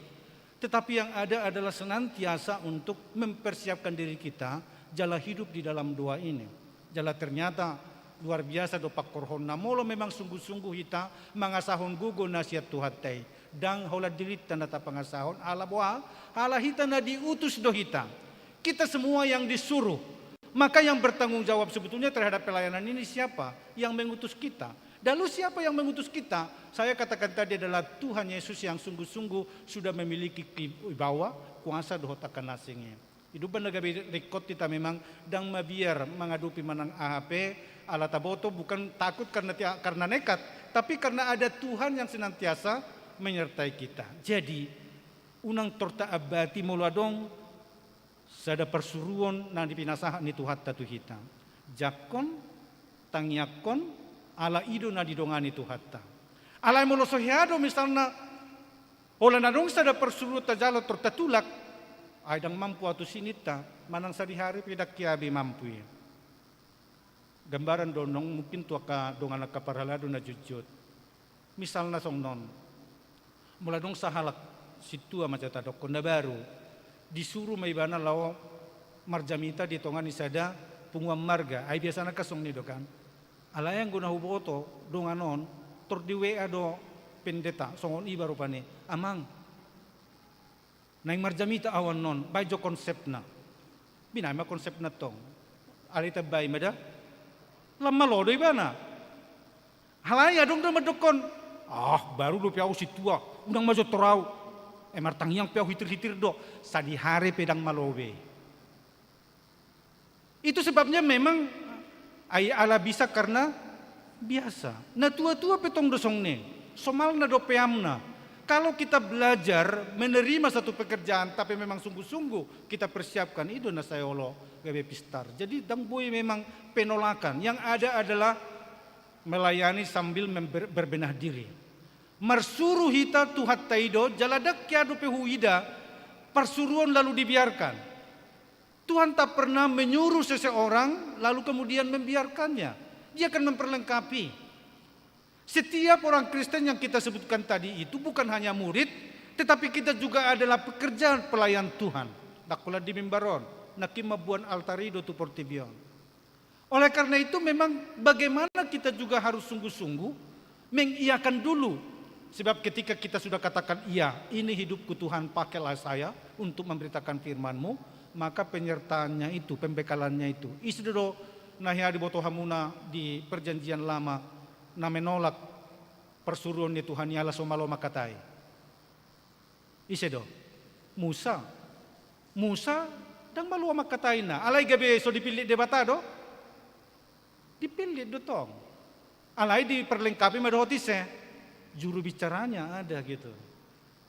tetapi yang ada adalah senantiasa untuk mempersiapkan diri kita, jala hidup di dalam doa ini. Jala ternyata luar biasa do pangkorhonna molo memang sungguh-sungguh hita mangasahon gogo na sian Tuhanta i. Ndang holan dirinta na tapangasahon, ala boha? Ala hita na diutus do hita. Kita semua yang disuruh. Maka yang bertanggung jawab sebetulnya terhadap pelayanan ini siapa? Yang mengutus kita. Lalu siapa yang mengutus kita? Saya katakan tadi adalah Tuhan Yesus yang sungguh-sungguh sudah memiliki ki-, wibawa, kuasa dohot angka na asing i. Ido umbahen na gabe ringkot hita memang ndang mabiar mangadopi manang aha pe, ala taboto bukan takut karena tia-, karena nekat, tapi karena ada Tuhan yang senantiasa menyertai kita. Jadi, unang torop taambati molo adong sada parsuruon na pinasahat ni Tuhanta tu hita. Jangkon, tangiangkon, ala i do na didongani Tuhanta. Alai molo so hea do misalna, holan adong sada parsuruon tajalo torop tatulak, ai ndang mampu ahu tusi ninta, manang sadihari pe ndang hea be mampu i. Gambaran do annon mungkin tu angka dongan angka parhalado na jotjot. Misalna songon on, molo adong sahalak sintua ma jo tadokkon na baru, disuru ma ibana laho marjamita di tonga ni sada punguan marga, ai biasana kan songon i do kan. Alai anggo na huboto dongan on, tor di W A do pendeta, songon i ba rupani, "Amang, naeng marjamita ahu annon, baen jo konsepna." Binaen ma konsepna tong. Alai tambai ma da. Lam malo do ibana. Alai adong do mandokkon, "Ah, baru dope ahu sintua, unang ma jo tor ahu. Eh, martangiang pe ahu hitir-hitir do, sadihari pe ndang malo be." Itu sebabnya memang ai ala bisa karena biasa. Na tua-tua pe tong do songon i, somalna do peamna. Kalau kita belajar menerima satu pekerjaan, tapi memang sungguh-sungguh kita persiapkan, i do na sai olo gabe pistar. Jadi ndang boi memang penolakan. Yang ada adalah melayani sambil member-, berbenah diri. Marsuru hita Tuhanta i do, jala ndang hea dope huida parsuruon lalu dibiarkan. Tuhan tak pernah menyuruh seseorang lalu kemudian membiarkannya. Dia akan memperlengkapi. Setiap orang Kristen yang kita sebutkan tadi itu bukan hanya murid, tetapi kita juga adalah pekerja pelayan Tuhan. Ndang holan di mimbar on, nangkin mamboan altar i do tu portibi on. Oleh karena itu, memang bagaimana kita juga harus sungguh-sungguh mengiakan dulu. Sebab ketika kita sudah katakan, "Iya, ini hidupku Tuhan, pakailah saya untuk memberitakan firman-Mu," maka penyertaannya itu, pembekalannya itu. Ise do na hea diboto hamuna di Perjanjian Lama na menolak parsuruon ni Tuhan i ala so malo mangkatai? Ise do? Musa. Musa ndang malo mangkataina. Alai gabe so dipillit Debata do? Dipillit do tong. Alai diperlengkapi ma dohot ise? Juru bicaranya ada gitu.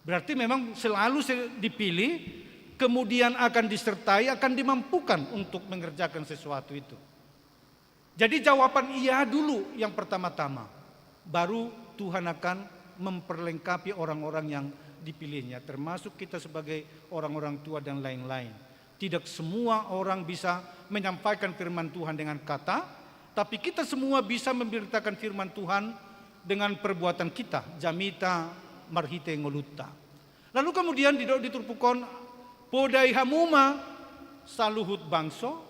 Berarti memang selalu se-, dipilih, kemudian akan disertai, akan dimampukan untuk mengerjakan sesuatu itu. Jadi jawaban iya dulu yang pertama-tama. Baru Tuhan akan memperlengkapi orang-orang yang dipilihnya, termasuk kita sebagai orang-orang tua dan lain-lain. Tidak semua orang bisa menyampaikan firman Tuhan dengan kata, tapi kita semua bisa memberitakan firman Tuhan dengan perbuatan kita, jamita marhite ngolunta. Lalu kemudian didok di turpuk on, podai hamu ma saluhut bangso,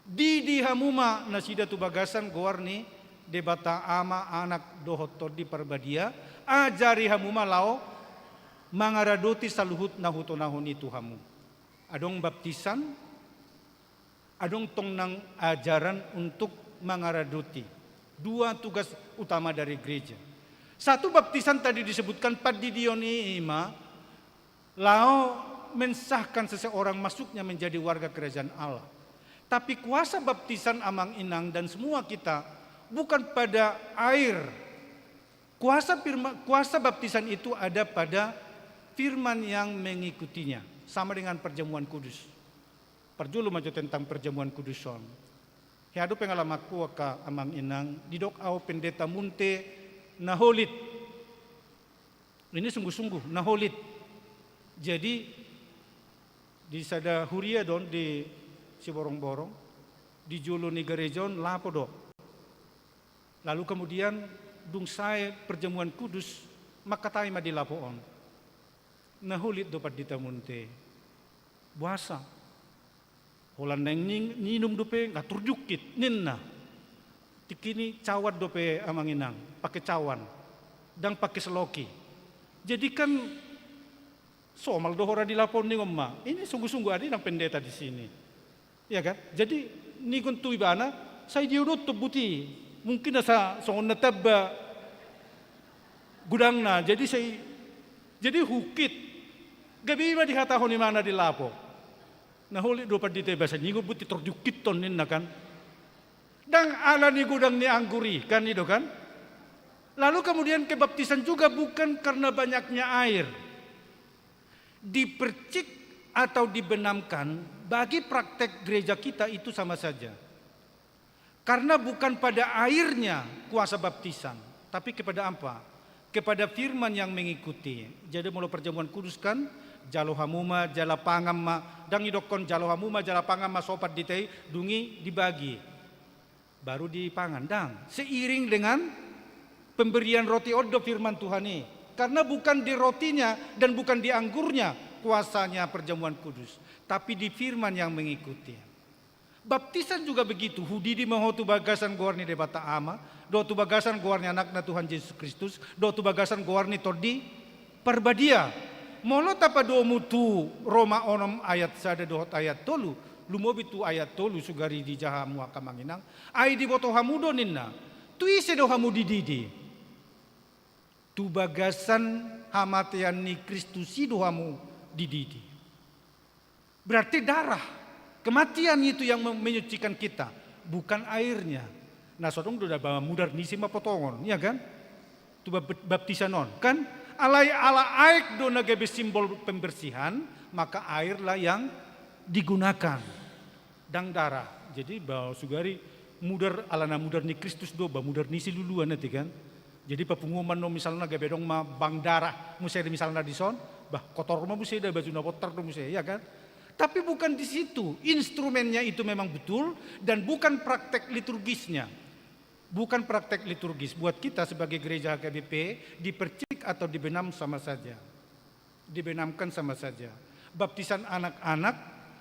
didi hamu ma nasida tu bagasan goar ni Debata Ama, Anak dohot Tondi Parbadia, ajari hamu ma laho mangaradoti saluhut na hutonahon i tu hamu. Adong baptisan, adong tong nang ajaran untuk mangaradoti. Dua tugas utama dari gereja. Satu, baptisan tadi disebutkan, pandidion i ima laho mensahkan seseorang masuknya menjadi warga kerajaan Allah. Tapi kuasa baptisan, Amang Inang dan semua kita, bukan pada air. Kuasa firma-, kuasa baptisan itu ada pada firman yang mengikutinya, sama dengan perjamuan kudus. Parjolo ma jo tentang perjamuan kudus on. Hea do pengalamanku, angka Amang Inang, didok ahu pendeta munthe na holit. Ini sungguh-sungguh na holit. Jadi, di sada huria do on di Siborongborong, di jolo ni gareja on lapo do. Lalu kemudian dung sae perjamuan kudus, mangkatai ma di lapo on. Na holit do pandita munthe. Boasa? Holan naeng ni-, ninum dope, nga turjungkit, ninna. Tingki ni cawan dope, Amang Inang, pake cawan. Ndang pake seloki. Jadi kan somal do hora di lapo on, ningon ma. Ini sungguh-sungguh ada inang pendeta di sini. Iya kan? Jadi ningon tu ibana, sai diodot tombut i. Mungkin asa songon na tamba godangna. Jadi sai, jadi hungkit. Gabe i ma dihatahon imana di lapo. Na holit do pandita i, bahasa ni godang, boti tor diungkithon ninna kan. Ndang ala ni godang ni anggur i kan, i do kan. Lalu kemudian kebaptisan juga bukan karena banyaknya air. Dipercik atau dibenamkan, bagi praktek gereja kita itu sama saja. Karena bukan pada airnya kuasa baptisan, tapi kepada apa? Kepada firman yang mengikuti. Jadi molo perjamuan kudus kan, jalo hamu ma, jala pangan ma, ndang idokkon jalo hamu ma, jala pangan ma sopan di teh, dung i dibagi. Baru dipangan, ndang. Seiring dengan pemberian roti on do firman Tuhan i. Karena bukan di rotinya dan bukan di anggurnya kuasanya perjamuan kudus, tapi di firman yang mengikuti. Baptisan juga begitu, hudidi ma ho tu bagasan goar ni Debata Ama, dohot tu bagasan goar ni Anakna Tuhan Jesus Kristus, dohot tu bagasan goar ni Tondi Parbadia. Molo tapadomu tu Roma onom ayat sada dohot ayat tolu, lumobi tu ayat tolu sugari dijaha hamu angka amang inang, ai diboto hamu do ninna, tu ise do hamu dididi? Tu bagasan hamatean ni Kristus i do hamu dididi. Berarti darah, kematian itu yang me-, menyucikan kita, bukan airnya. Na so adong do da ba mudar ni ise ma potongon, iya kan? Tu bap-, baptisan on, kan? Alai ala aek do na gabe simbol pembersihan, maka airlah yang digunakan. Ndang darah. Jadi ba sugari mudar, alana mudar ni Kristus do, ba mudar ni ise luluan ate kan. Jadi papunguon ma annon misalna gabe adong ma bank darah muse misalna dison, bah kotor ma muse da, baju na bontar do muse, iya kan? Tapi bukan di situ. Instrumennya itu memang betul dan bukan praktek liturgisnya. Bukan praktek liturgis. Buat kita sebagai gereja H K B P, dipercik atau dibenam sama saja. Dibenamkan sama saja. Baptisan anak-anak,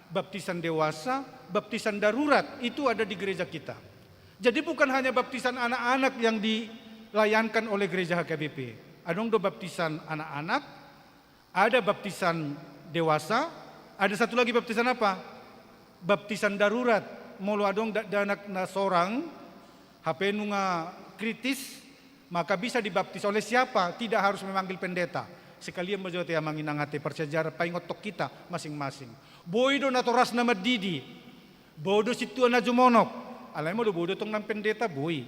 baptisan dewasa, baptisan darurat, itu ada di gereja kita. Jadi bukan hanya baptisan anak-anak yang dilayankan oleh gereja H K B P. Adong do baptisan anak-anak, ada baptisan dewasa, ada satu lagi baptisan apa? Baptisan darurat. Molo adong dakdanak na sorang, hape nunga kritis, maka bisa dibaptis oleh siapa? Tidak harus memanggil pendeta. Sekalian ma jo ate amang inang ate, parsiajaran paingothon hita masing-masing. Boi do natorasna mandidi. Boi do sintua na jumonok. Alai molo boi do tong nang pendeta, boi.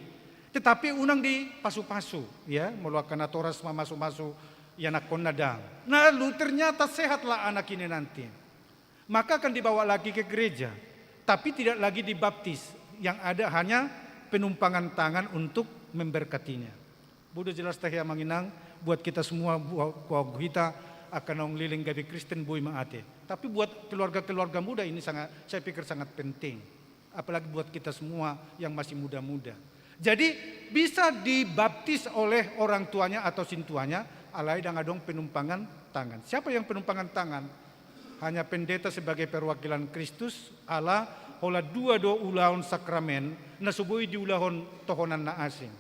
Tetapi unang dipasu-pasu, ya, molo angka natoras mamasumasu ianakhonna, ndang. Lalu ternyata sehatlah anak ini nanti. Maka akan dibawa lagi ke gereja, tapi tidak lagi dibaptis. Yang ada hanya penumpangan tangan untuk memberkatinya. Boi do jelas tahe amang inang, buat kita semua, buat, buat hita angka naung leleng gabe Kristen, boi ma ate. Tapi buat keluarga-keluarga muda ini sangat, saya pikir sangat penting. Apalagi buat kita semua yang masih muda-muda. Jadi bisa dibaptis oleh orang tuanya atau sintuanya, alai ndang adong penumpangan tangan. Siapa yang penumpangan tangan? Hanya pendeta sebagai perwakilan Kristus, ala holan dua do ulaon sakramen na so boi diulahon tohonan na asing.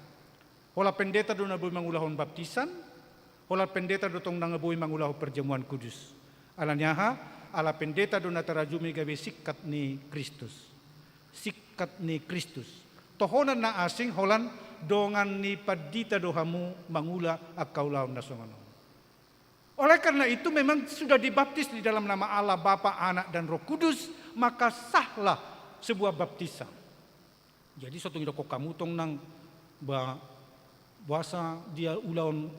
Holan pendeta do na boi mangulahon baptisan, holan pendeta do tong na boi mangulahon perjamuan kudus. Ala ni aha? Ala pendeta do na tarajumi gabe singkat ni Kristus. Singkat ni Kristus. Tohonan na asing holan dongan ni pandita do hamu mangula angka ulaon na songon on. Oleh karena itu memang sudah dibaptis di dalam nama Allah, Bapa, Anak, dan Roh Kudus, maka sahlah sebuah baptisan. Jadi so tung idokkon hamu tong nang ba, boasa dia ulaon,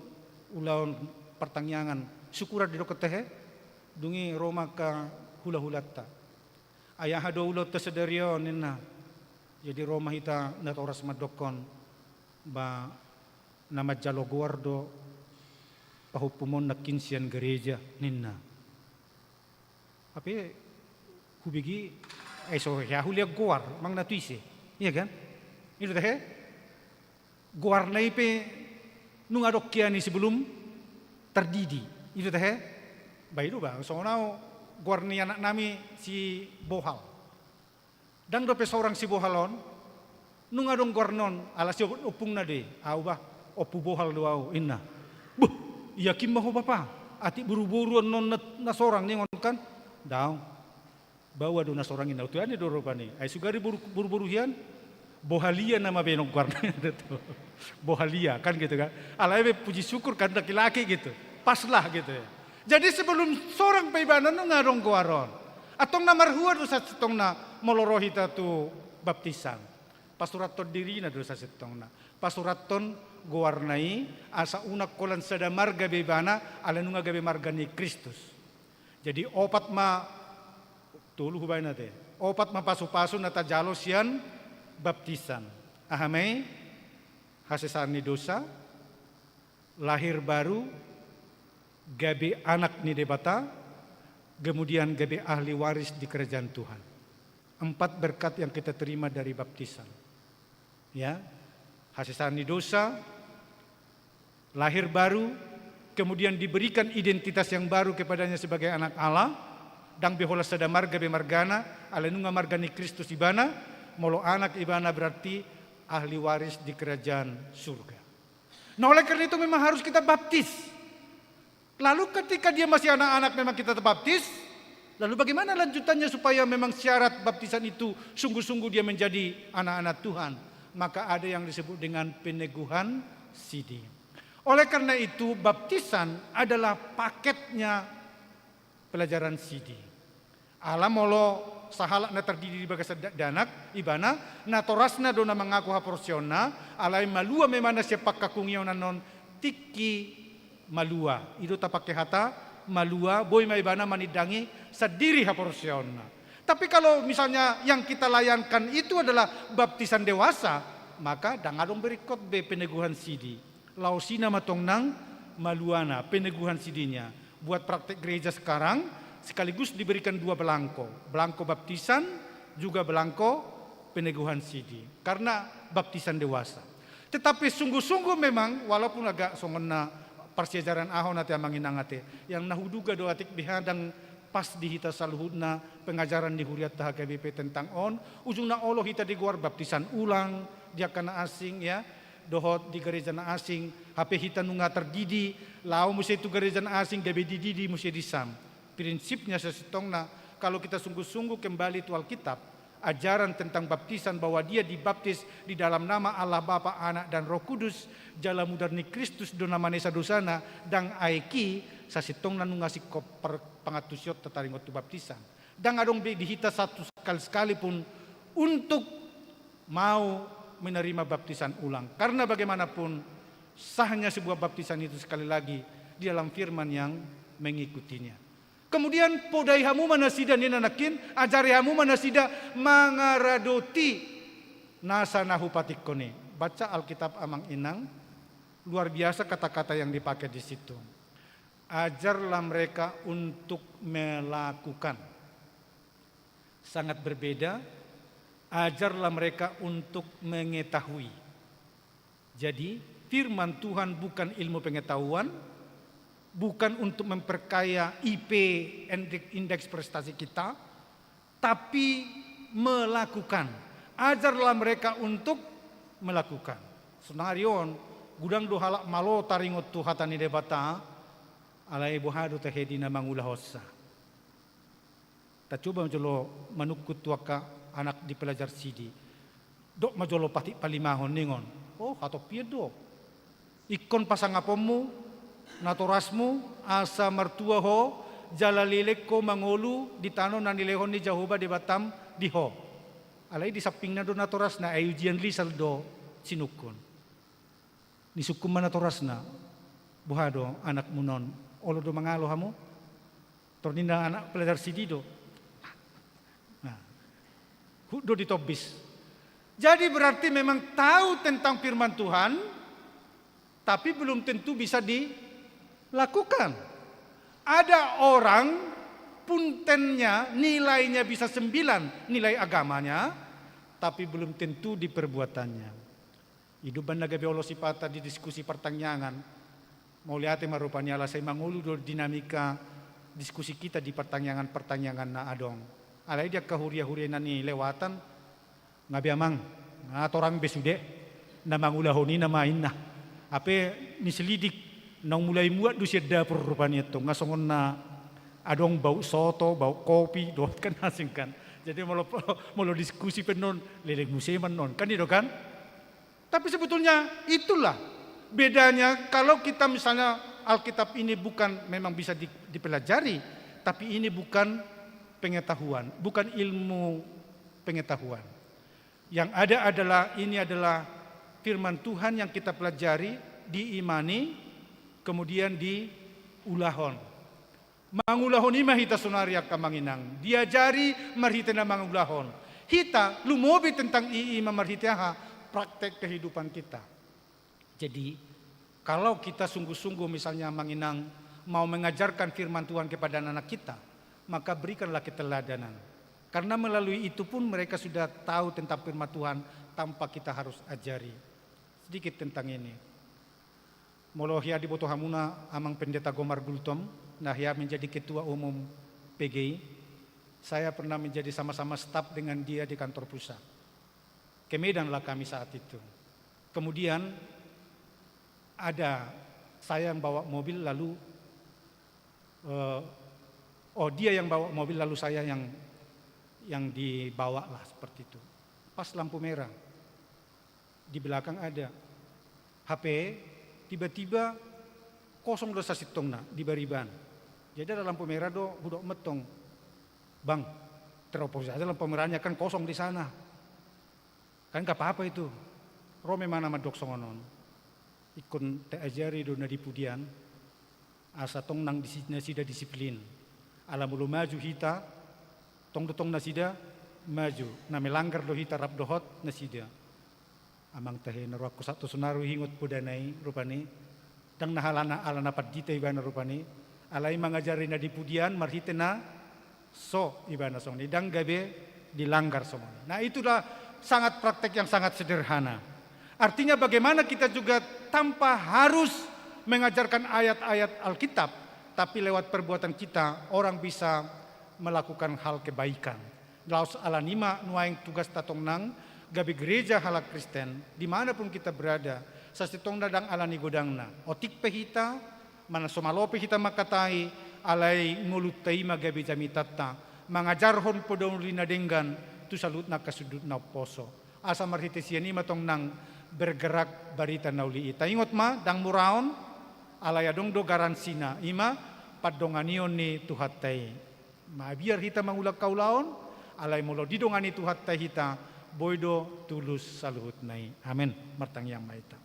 ulaon partangiangan, syukuran didokkon tahe, dung i ro ma angka hulahulanta. Ai aha do ulaonta sadari on ninna. Jadi ro ma hita natoras mandokkon ba na manjalo goar do pahompumon nangkin sian gareja ninna. Hape hubege, ai so hea hulean goar, manang na tu ise. Iya kan? I do tahe? Goarna i pe nunga adong hea ni sebelum tardidi. I do tahe? Ba i do ba, songon au goar ni anaknami si Bohal. Ndang dope sorang si Bohal on, nunga adong goarna on, ala si ompungna do i, au bah, Ompu Bohal do au, inna. Boh, yakin ma ho bapa, atik boruboru annon na, na sorang ningon kan? Daong. Baoa do na sorang i, na utuan i do rupani. Ai sugari boru, boruboru hian, Bohalia nama baenon goarna. Bohalia, kan gitu kan. Alai be puji syukur kan laki-laki gitu. Pas lah gitu ya. Jadi sebelum sorang pe ibana nunga adong goar on. Antong na marhua do sasintongna molo ro hita tu baptisan? Pasurathon dirina do sasintongna. Pasurathon goarna i, asa unang holan sada marga be ibana, ala nunga gabe marga ni Kristus. Jadi opat ma, tolu hubaen ate, opat ma pasupasu na tajalo sian baptisan. Aha ma i? Hasesaan ni dosa, lahir baru, gabe anak ni Debata, kemudian gabe ahli waris di kerajaan Tuhan. Empat berkat yang kita terima dari baptisan. Ya, hasesaan ni dosa, lahir baru, kemudian diberikan identitas yang baru kepadanya sebagai anak Allah, ndang be holan sada marga be margana, ala nunga marga ni Kristus ibana, molo anak ibana berarti ahli waris di kerajaan surga. Nah, oleh karena itu memang harus kita baptis. Lalu ketika dia masih anak-anak memang kita baptis, lalu bagaimana lanjutannya supaya memang syarat baptisan itu sungguh-sungguh dia menjadi anak-anak Tuhan? Maka ada yang disebut dengan peneguhan sidi. Oleh karena itu, baptisan adalah paketnya pelajaran sidi. Ala molo sahalak na tardidi di bagasan dakdanak, ibana, natorasna do na mangaku haporseaonna, alai malua ma ibana sian pangkangkungion annon tingki malua. I do tapake hata malua, boi ma ibana manindangi sandiri haporseaonna. Tapi kalau misalnya yang kita layankan itu adalah baptisan dewasa, maka ndang adong be ringkot be peneguhan sidi. Laosina ma tong nang maluana, peneguhan sidinya. Buat praktek gereja sekarang, sekaligus diberikan dua belangko. Belangko baptisan, juga belangko peneguhan sidi. Karena baptisan dewasa. Tetapi sungguh-sungguh memang, walaupun agak songon na parsiajaran ahu on ate amang inang ate, yang na huduga do atik beha ndang pas di hita saluhutna pengajaran ni hurianta H K B P tentang on, ujungna olo hita digoar baptisan ulang, di angka na asing, ya, dohot di gereja na asing, hape hita nunga tardidi, laho muse tu gereja na asing, gabe dididi muse di sam. Prinsipnya sasintongna, kalau kita sungguh-sungguh kembali tu Alkitab, ajaran tentang baptisan bahwa dia dibaptis di dalam nama Allah Bapa, Anak, dan Roh Kudus, jala mudar ni Kristus do na manesa dosana, ndang aek i, sasintongna nunga singkop par-, pangantusionta taringot tu baptisan. Ndang adong be di hita satu sekali-sekali pun untuk mau menerima baptisan ulang. Karena bagaimanapun sahnya sebuah baptisan itu sekali lagi di dalam firman yang mengikutinya. Kemudian podai hamu ma nasida ninna nangkin, ajari hamu ma nasida mangaradoti nasa na hupatikkon i. Baca Alkitab amang inang, luar biasa kata-kata yang dipakai di situ. Ajarlah mereka untuk melakukan. Sangat berbeda, ajarlah mereka untuk mengetahui. Jadi, firman Tuhan bukan ilmu pengetahuan, bukan untuk memperkaya I P, indeks, indeks prestasi kita, tapi melakukan. Ajarlah mereka untuk melakukan. Saonari on, godang do halak malo taringot tu hata ni Debata, alai boha do tahe di na mangulahonsa. Tacoba ma jolo manungkun tu angka anak di pelajar sidi. Dok ma jolo patik palimahon ningon. Oh, hatompion do. Ingkon pasangaponmu natorasmu asa martua ho, jala leleng ho mangolu di tano na nilehon ni Jahowa Debatam di ho. Alai di sampingna do natorasna, ai ujian lisal do sinungkun. Nisungkun ma natorasna, boha do anakmuna on, olo do mangalo hamu? Tor ninna anak pelajar sidi do. Nah, hut do ditombis. Jadi berarti memang tahu tentang firman Tuhan, tapi belum tentu bisa dilakukan. Ada orang puntennya, nilainya bisa sembilan, nilai agamanya, tapi belum tentu di perbuatannya. I do umbahen na gabe olo sipata di diskusi partangiangan. Mauliate ma rupani ala sai mangolu do dinamika diskusi kita di partangiangan-partangiangan na adong. Alai di angka huria-huria na nilewatan, nga be amang, nga torang be sude, na mangulahon i nama inna. Hape niselidik, naung mulai muat do sian dapur rupani antong, nga songon na adong bauk soto, bauk kopi, dohot kan asing kan. Jadi molo, molo diskusi pe annon, leleng muse ma annon. Kan i do kan? Tapi sebetulnya itulah bedanya kalau kita misalnya Alkitab ini bukan memang bisa di-, dipelajari, tapi ini bukan pengetahuan, bukan ilmu pengetahuan. Yang ada adalah, ini adalah firman Tuhan yang kita pelajari, diimani, kemudian diulahon. Mangulahon i ma hita saonari angka amang inang. Diajari marhite na mangulahon. Hita lumobi tentang i, i ma marhite aha? Praktek kehidupan kita. Jadi, kalau kita sungguh-sungguh misalnya amang inang mau mengajarkan firman Tuhan kepada anak-anak kita, maka berikanlah keteladanan. Karena melalui itu pun mereka sudah tahu tentang firman Tuhan tanpa kita harus ajari. Sedikit tentang ini. Molo hea diboto hamuna Amang Pendeta Gomar Gultom, na hea menjadi ketua umum P G I, saya pernah menjadi sama-sama staf dengan dia di kantor pusat. Ke Medan lah kami saat itu. Kemudian ada saya yang bawa mobil lalu, eh, oh, dia yang bawa mobil lalu saya yang, yang dibawa lah seperti itu. Pas lampu merah, di belakang ada. Hape tiba-tiba kosong do sasintongna di bariban. Jadi ada lampu merah do, hudok ma antong, "Bang, terobos saja lampu merahnya, kan kosong di sana." Kan nggak apa-apa itu. Ro ma imana mandok songon on. Ingkon taajari do na di pudian, asa tong nang disi-, nasida disiplin. Ala molo maju hita, tong do tong nasida maju. Na melanggar do hita rap dohot nasida. Amang tahe, na rohangku sahat tu saonari huingot podana i rupani. Ndang na alana, alana pandita ibana rupani. Alai mangajari na di pudian marhite na so ibana songon i, ndang gabe dilanggar songon i. Nah, itulah sangat praktek yang sangat sederhana. Artinya bagaimana kita juga tanpa harus mengajarkan ayat-ayat Alkitab, tapi lewat perbuatan kita orang bisa melakukan hal kebaikan. Laos alani i ma nuaeng tugasta tong nang gabe gereja halak Kristen, di mana pun kita berada, sasintongna ndang alani godangna. Otik pe hita, mana so malo pe hita mangkatai, alai ngolunta i ma gabe jamitanta, mangajarhon poda uli na denggan tu saluhutna angka sundut na umposo. Asa marhite sian i ma tong nang bergerak barita na uli i. Taingot ma, ndang muraon, alai adong do garansina, i ma pandonganion ni Tuhanta i. Mabiar hita mangula angka ulaon, alai molo didongani Tuhanta hita, boi do tulus saluhutna i. Amen. Martangiang ma hita.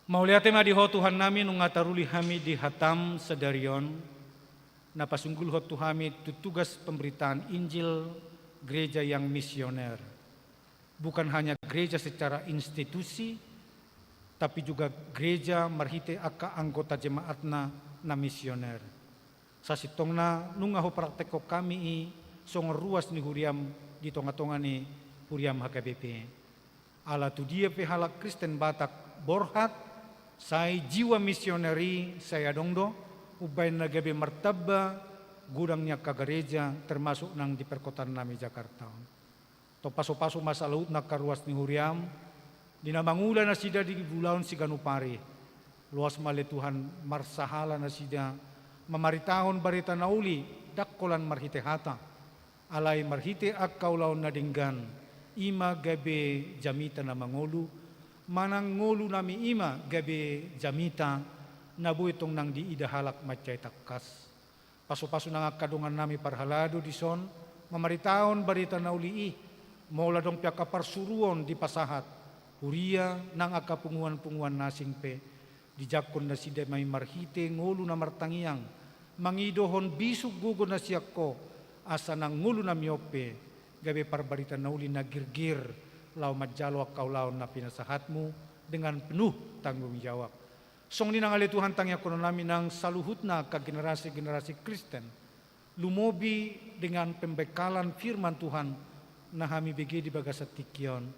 Mauliate ma di Ho Tuhannami, nunga taruli hami di hataM sadari on, na pasunggulhon tu hami tu tugas pemberitaan Injil gereja yang misioner. Bukan hanya gereja secara institusi, tapi juga gereja marhite angka anggota jemaatna na misioner. Sasintongna nunga Ho praktekhon hami i songon ruas ni huriaM di tonga-tonga ni huriaM H K B P. Ala tu dia pe halak Kristen Batak borhat, sai jiwa misioner i sai adong do, umbahen na gabe martamba godang ni angka gareja, termasuk nang di perkotaan nami Jakarta on. Tong pasu-pasu ma saluhutna angka ruas ni huriaM, di na mangula nasida di ulaon siganup ari. Loas ma ale Tuhan marsahala nasida mamaritahon barita na uli, ndang holan marhite hata, alai marhite angka ulaon na denggan, i ma gabe jamita na mangolu, manang ngolu nami i ma gabe jamita na boi tong nang diida halak mansai tangkas. Pasu-pasu nang angka dongan nami parhalado dison, mamaritahon barita na uli i, molo adong pe angka parsuruon dipasahat, huria nang angka punguan-punguan na asing pe, dijangkon nasida ma i marhite ngolu na martangiang, mangidohon bisuk gogo na sian Ho, asa nang ngolu nami on pe, gabe parbarita na uli na girgir, laho manjalo angka ulaon na pinasahatMu dengan penuh tanggung jawab. Songon i nang ale Tuhan tangiangkonon nami nang saluhutna angka generasi-generasi Kristen, lumobi dengan pembekalan firman Tuhan na hami bege di bagasan tingki on.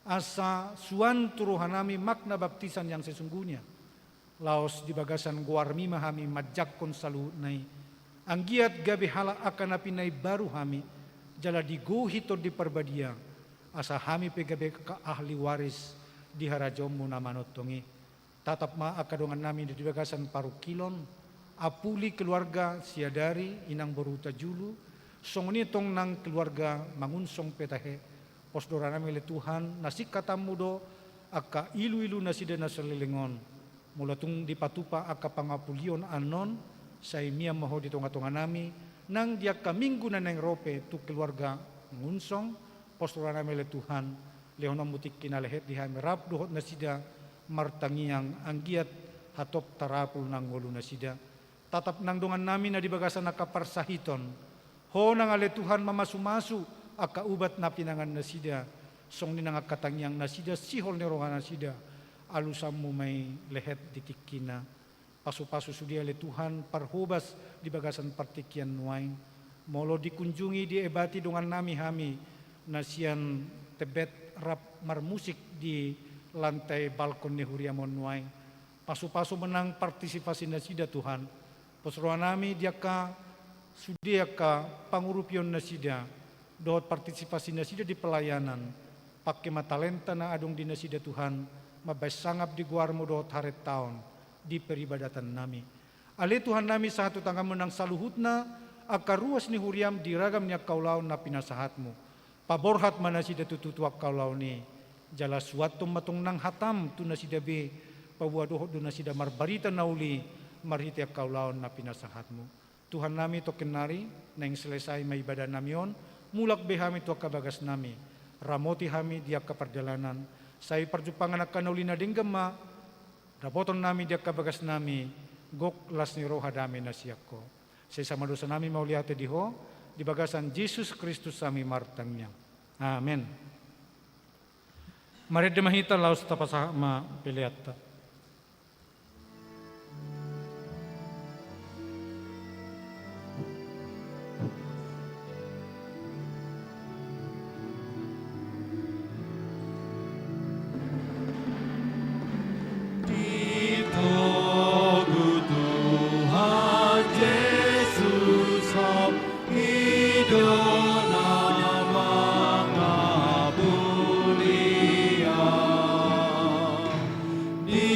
Asa suan tu roha nami makna baptisan yang sesungguhnya. Laos di bagasan goarMi ma hami manjangkon saluhutna i. Anggiat gabe halak angka na pinaimbaru hami, jala digohi Tondi Parbadia, asa hami pe gabe angka ahli waris di harajaonMu na manongtong i. Tatap ma angka dongan nami di bagasan parungkilon, Apuli keluarga Siadari, inang boru Hutajulu, songon i tong nang keluarga Mangunsong pe tahe, pos do roha nami ale Tuhan, na singkatanMu do angka ilu-ilu nasida na saleleng on. Molo tung dipatupa angka pangapulion annon, sai mian ma Ho di tonga-tonga nami, nang di angka minggu na naeng ro pe tu keluarga Ngunsong, pos roha nami ale Tuhan, lehononmu tingki na lehet di hami rap dohot nasida martangiang anggiat hatop tarapul nang ngolu nasida. Tatap nang dongan nami na di bagasan angka parsahiton. Ho nang ale Tuhan mamasumasu angka ubat na pinangan nasida, songon i nang angka tangiang nasida sihol ni roha nasida, alusanmu ma i lehet di tingkina. Pasupasu sude ale Tuhan parhobas di bagasan partingkian nuaeng. Molo dikunjungi diebati dongan nami hami na sian Tebet rap marmusik di lantai balkon ni huriam on nuaeng. Pasupasu ma nang partisipasi nasida Tuhan. Pos roha nami di angka sude angka pangurupion nasida dohot partisipasi nasida di pelayanan. Pangke ma talenta na adong di nasida Tuhan, mambaen sangap di goarmu dohot harentaon di peribadatan nami. Ale Tuhan nami, sahat tu tanganmu nang saluhutna angka ruas ni huriam di ragam ni angka ulaon na pinasahatmu. Paborhat ma nasida tutu tu angka ulaon i, jala suanhon ma tong nang hatam tu nasida be, paboa dohot do nasida marbarita na uli marhite angka ulaon na pinasahatmu. Tuhan nami, tongkin nari naeng selesai ma ibadah nami on, mulak be hami tu angka bagas nami. Ramoti hami di angka pardalanan, sai parjumpangan angka na uli na denggan ma dapoton nami di angka bagas nami, gok las ni roha, dame na sian ho. Sesa ma dosa nami mauliate di ho, di bagasan Jesus Kristus hami martangiang. Amen. Marende ma hita laos tapasahat ma peleanta. Ditogu Tuhan Jesus Ho, i do na mangapulia. Di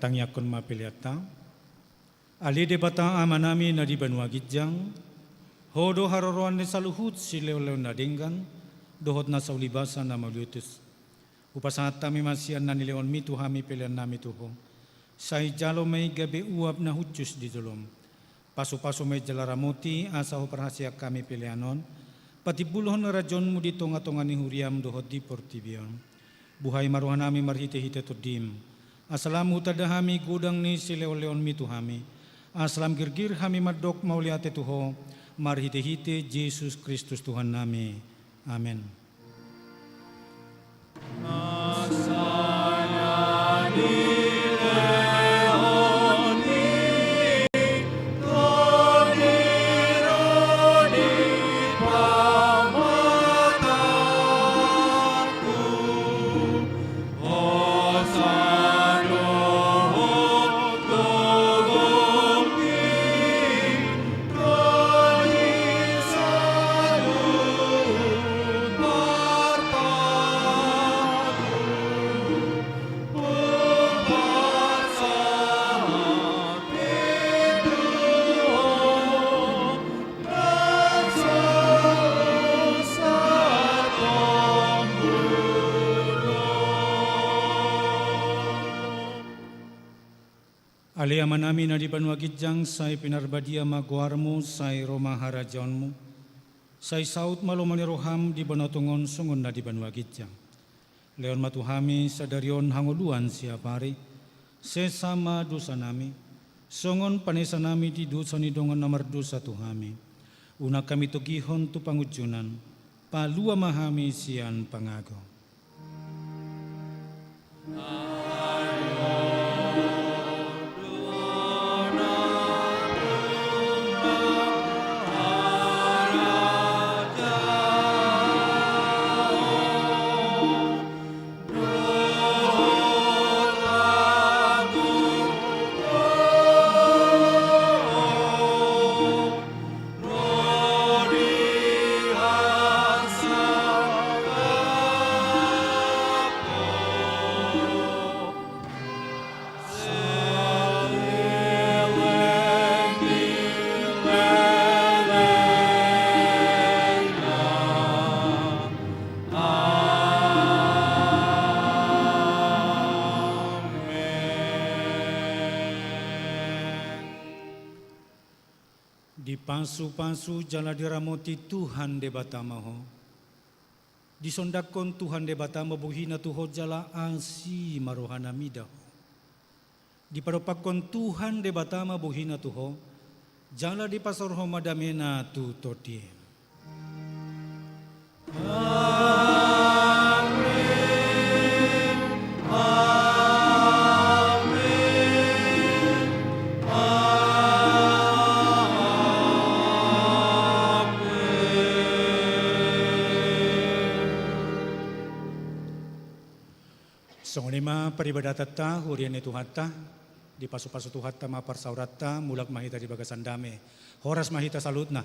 Tangiangkon ma peleanta. Ale Debata Amanami na di banua ginjang, Ho do haroroan ni saluhut silehonlehon na denggan dohot na saulibasa na mauliutus. Hupasahat hami ma sian na nilehonmi tu hami peleannami tu Ho. Sai jalo ma i gabe uap na hushus di jolom. Pasupasu ma i jala ramoti asa huparhaseang hami pelean on patimbulhon harajaonmu di tongatonga ni huriam dohot di portibi on. Buhai ma rohanami marhitehite Tondim, asa lam hutanda hami godang ni silehonlehonmi tu hami, asa lam girgir hami mandok mauliate tu Ho marhitehite Jesus Kristus Tuhannami. Amen. Ale Amanami na di banua ginjang, sai pinarbadia ma goarmu, sai ro ma harajaonmu, sai saut ma lomo ni roham di banua tonga on songon na di banua ginjang. Lehon ma tu hami sadari on hangoluan siapari, sesa ma dosanami, songon panesanami di dosa ni dongan na mardosa tu hami. Unang hami togihon tu pangunjunan, palua ma hami sian pangago. Dipasupasu jala diramoti Tuhan Debata ma ho. Disondangkon Tuhan Debata ma bohina tu ho jala asi ma rohana mida ho. Dipadompakkon Tuhan Debata ma bohina tu ho, jala dipasaorhon ma damena tu tondim. Amen. Amen. Amen. Songon i ma paribadatanta, huria ni Tuhanta, dipasupasu Tuhanta ma parsaoranta, mulak ma hita di bagasan dame. Horas ma hita saluhutna.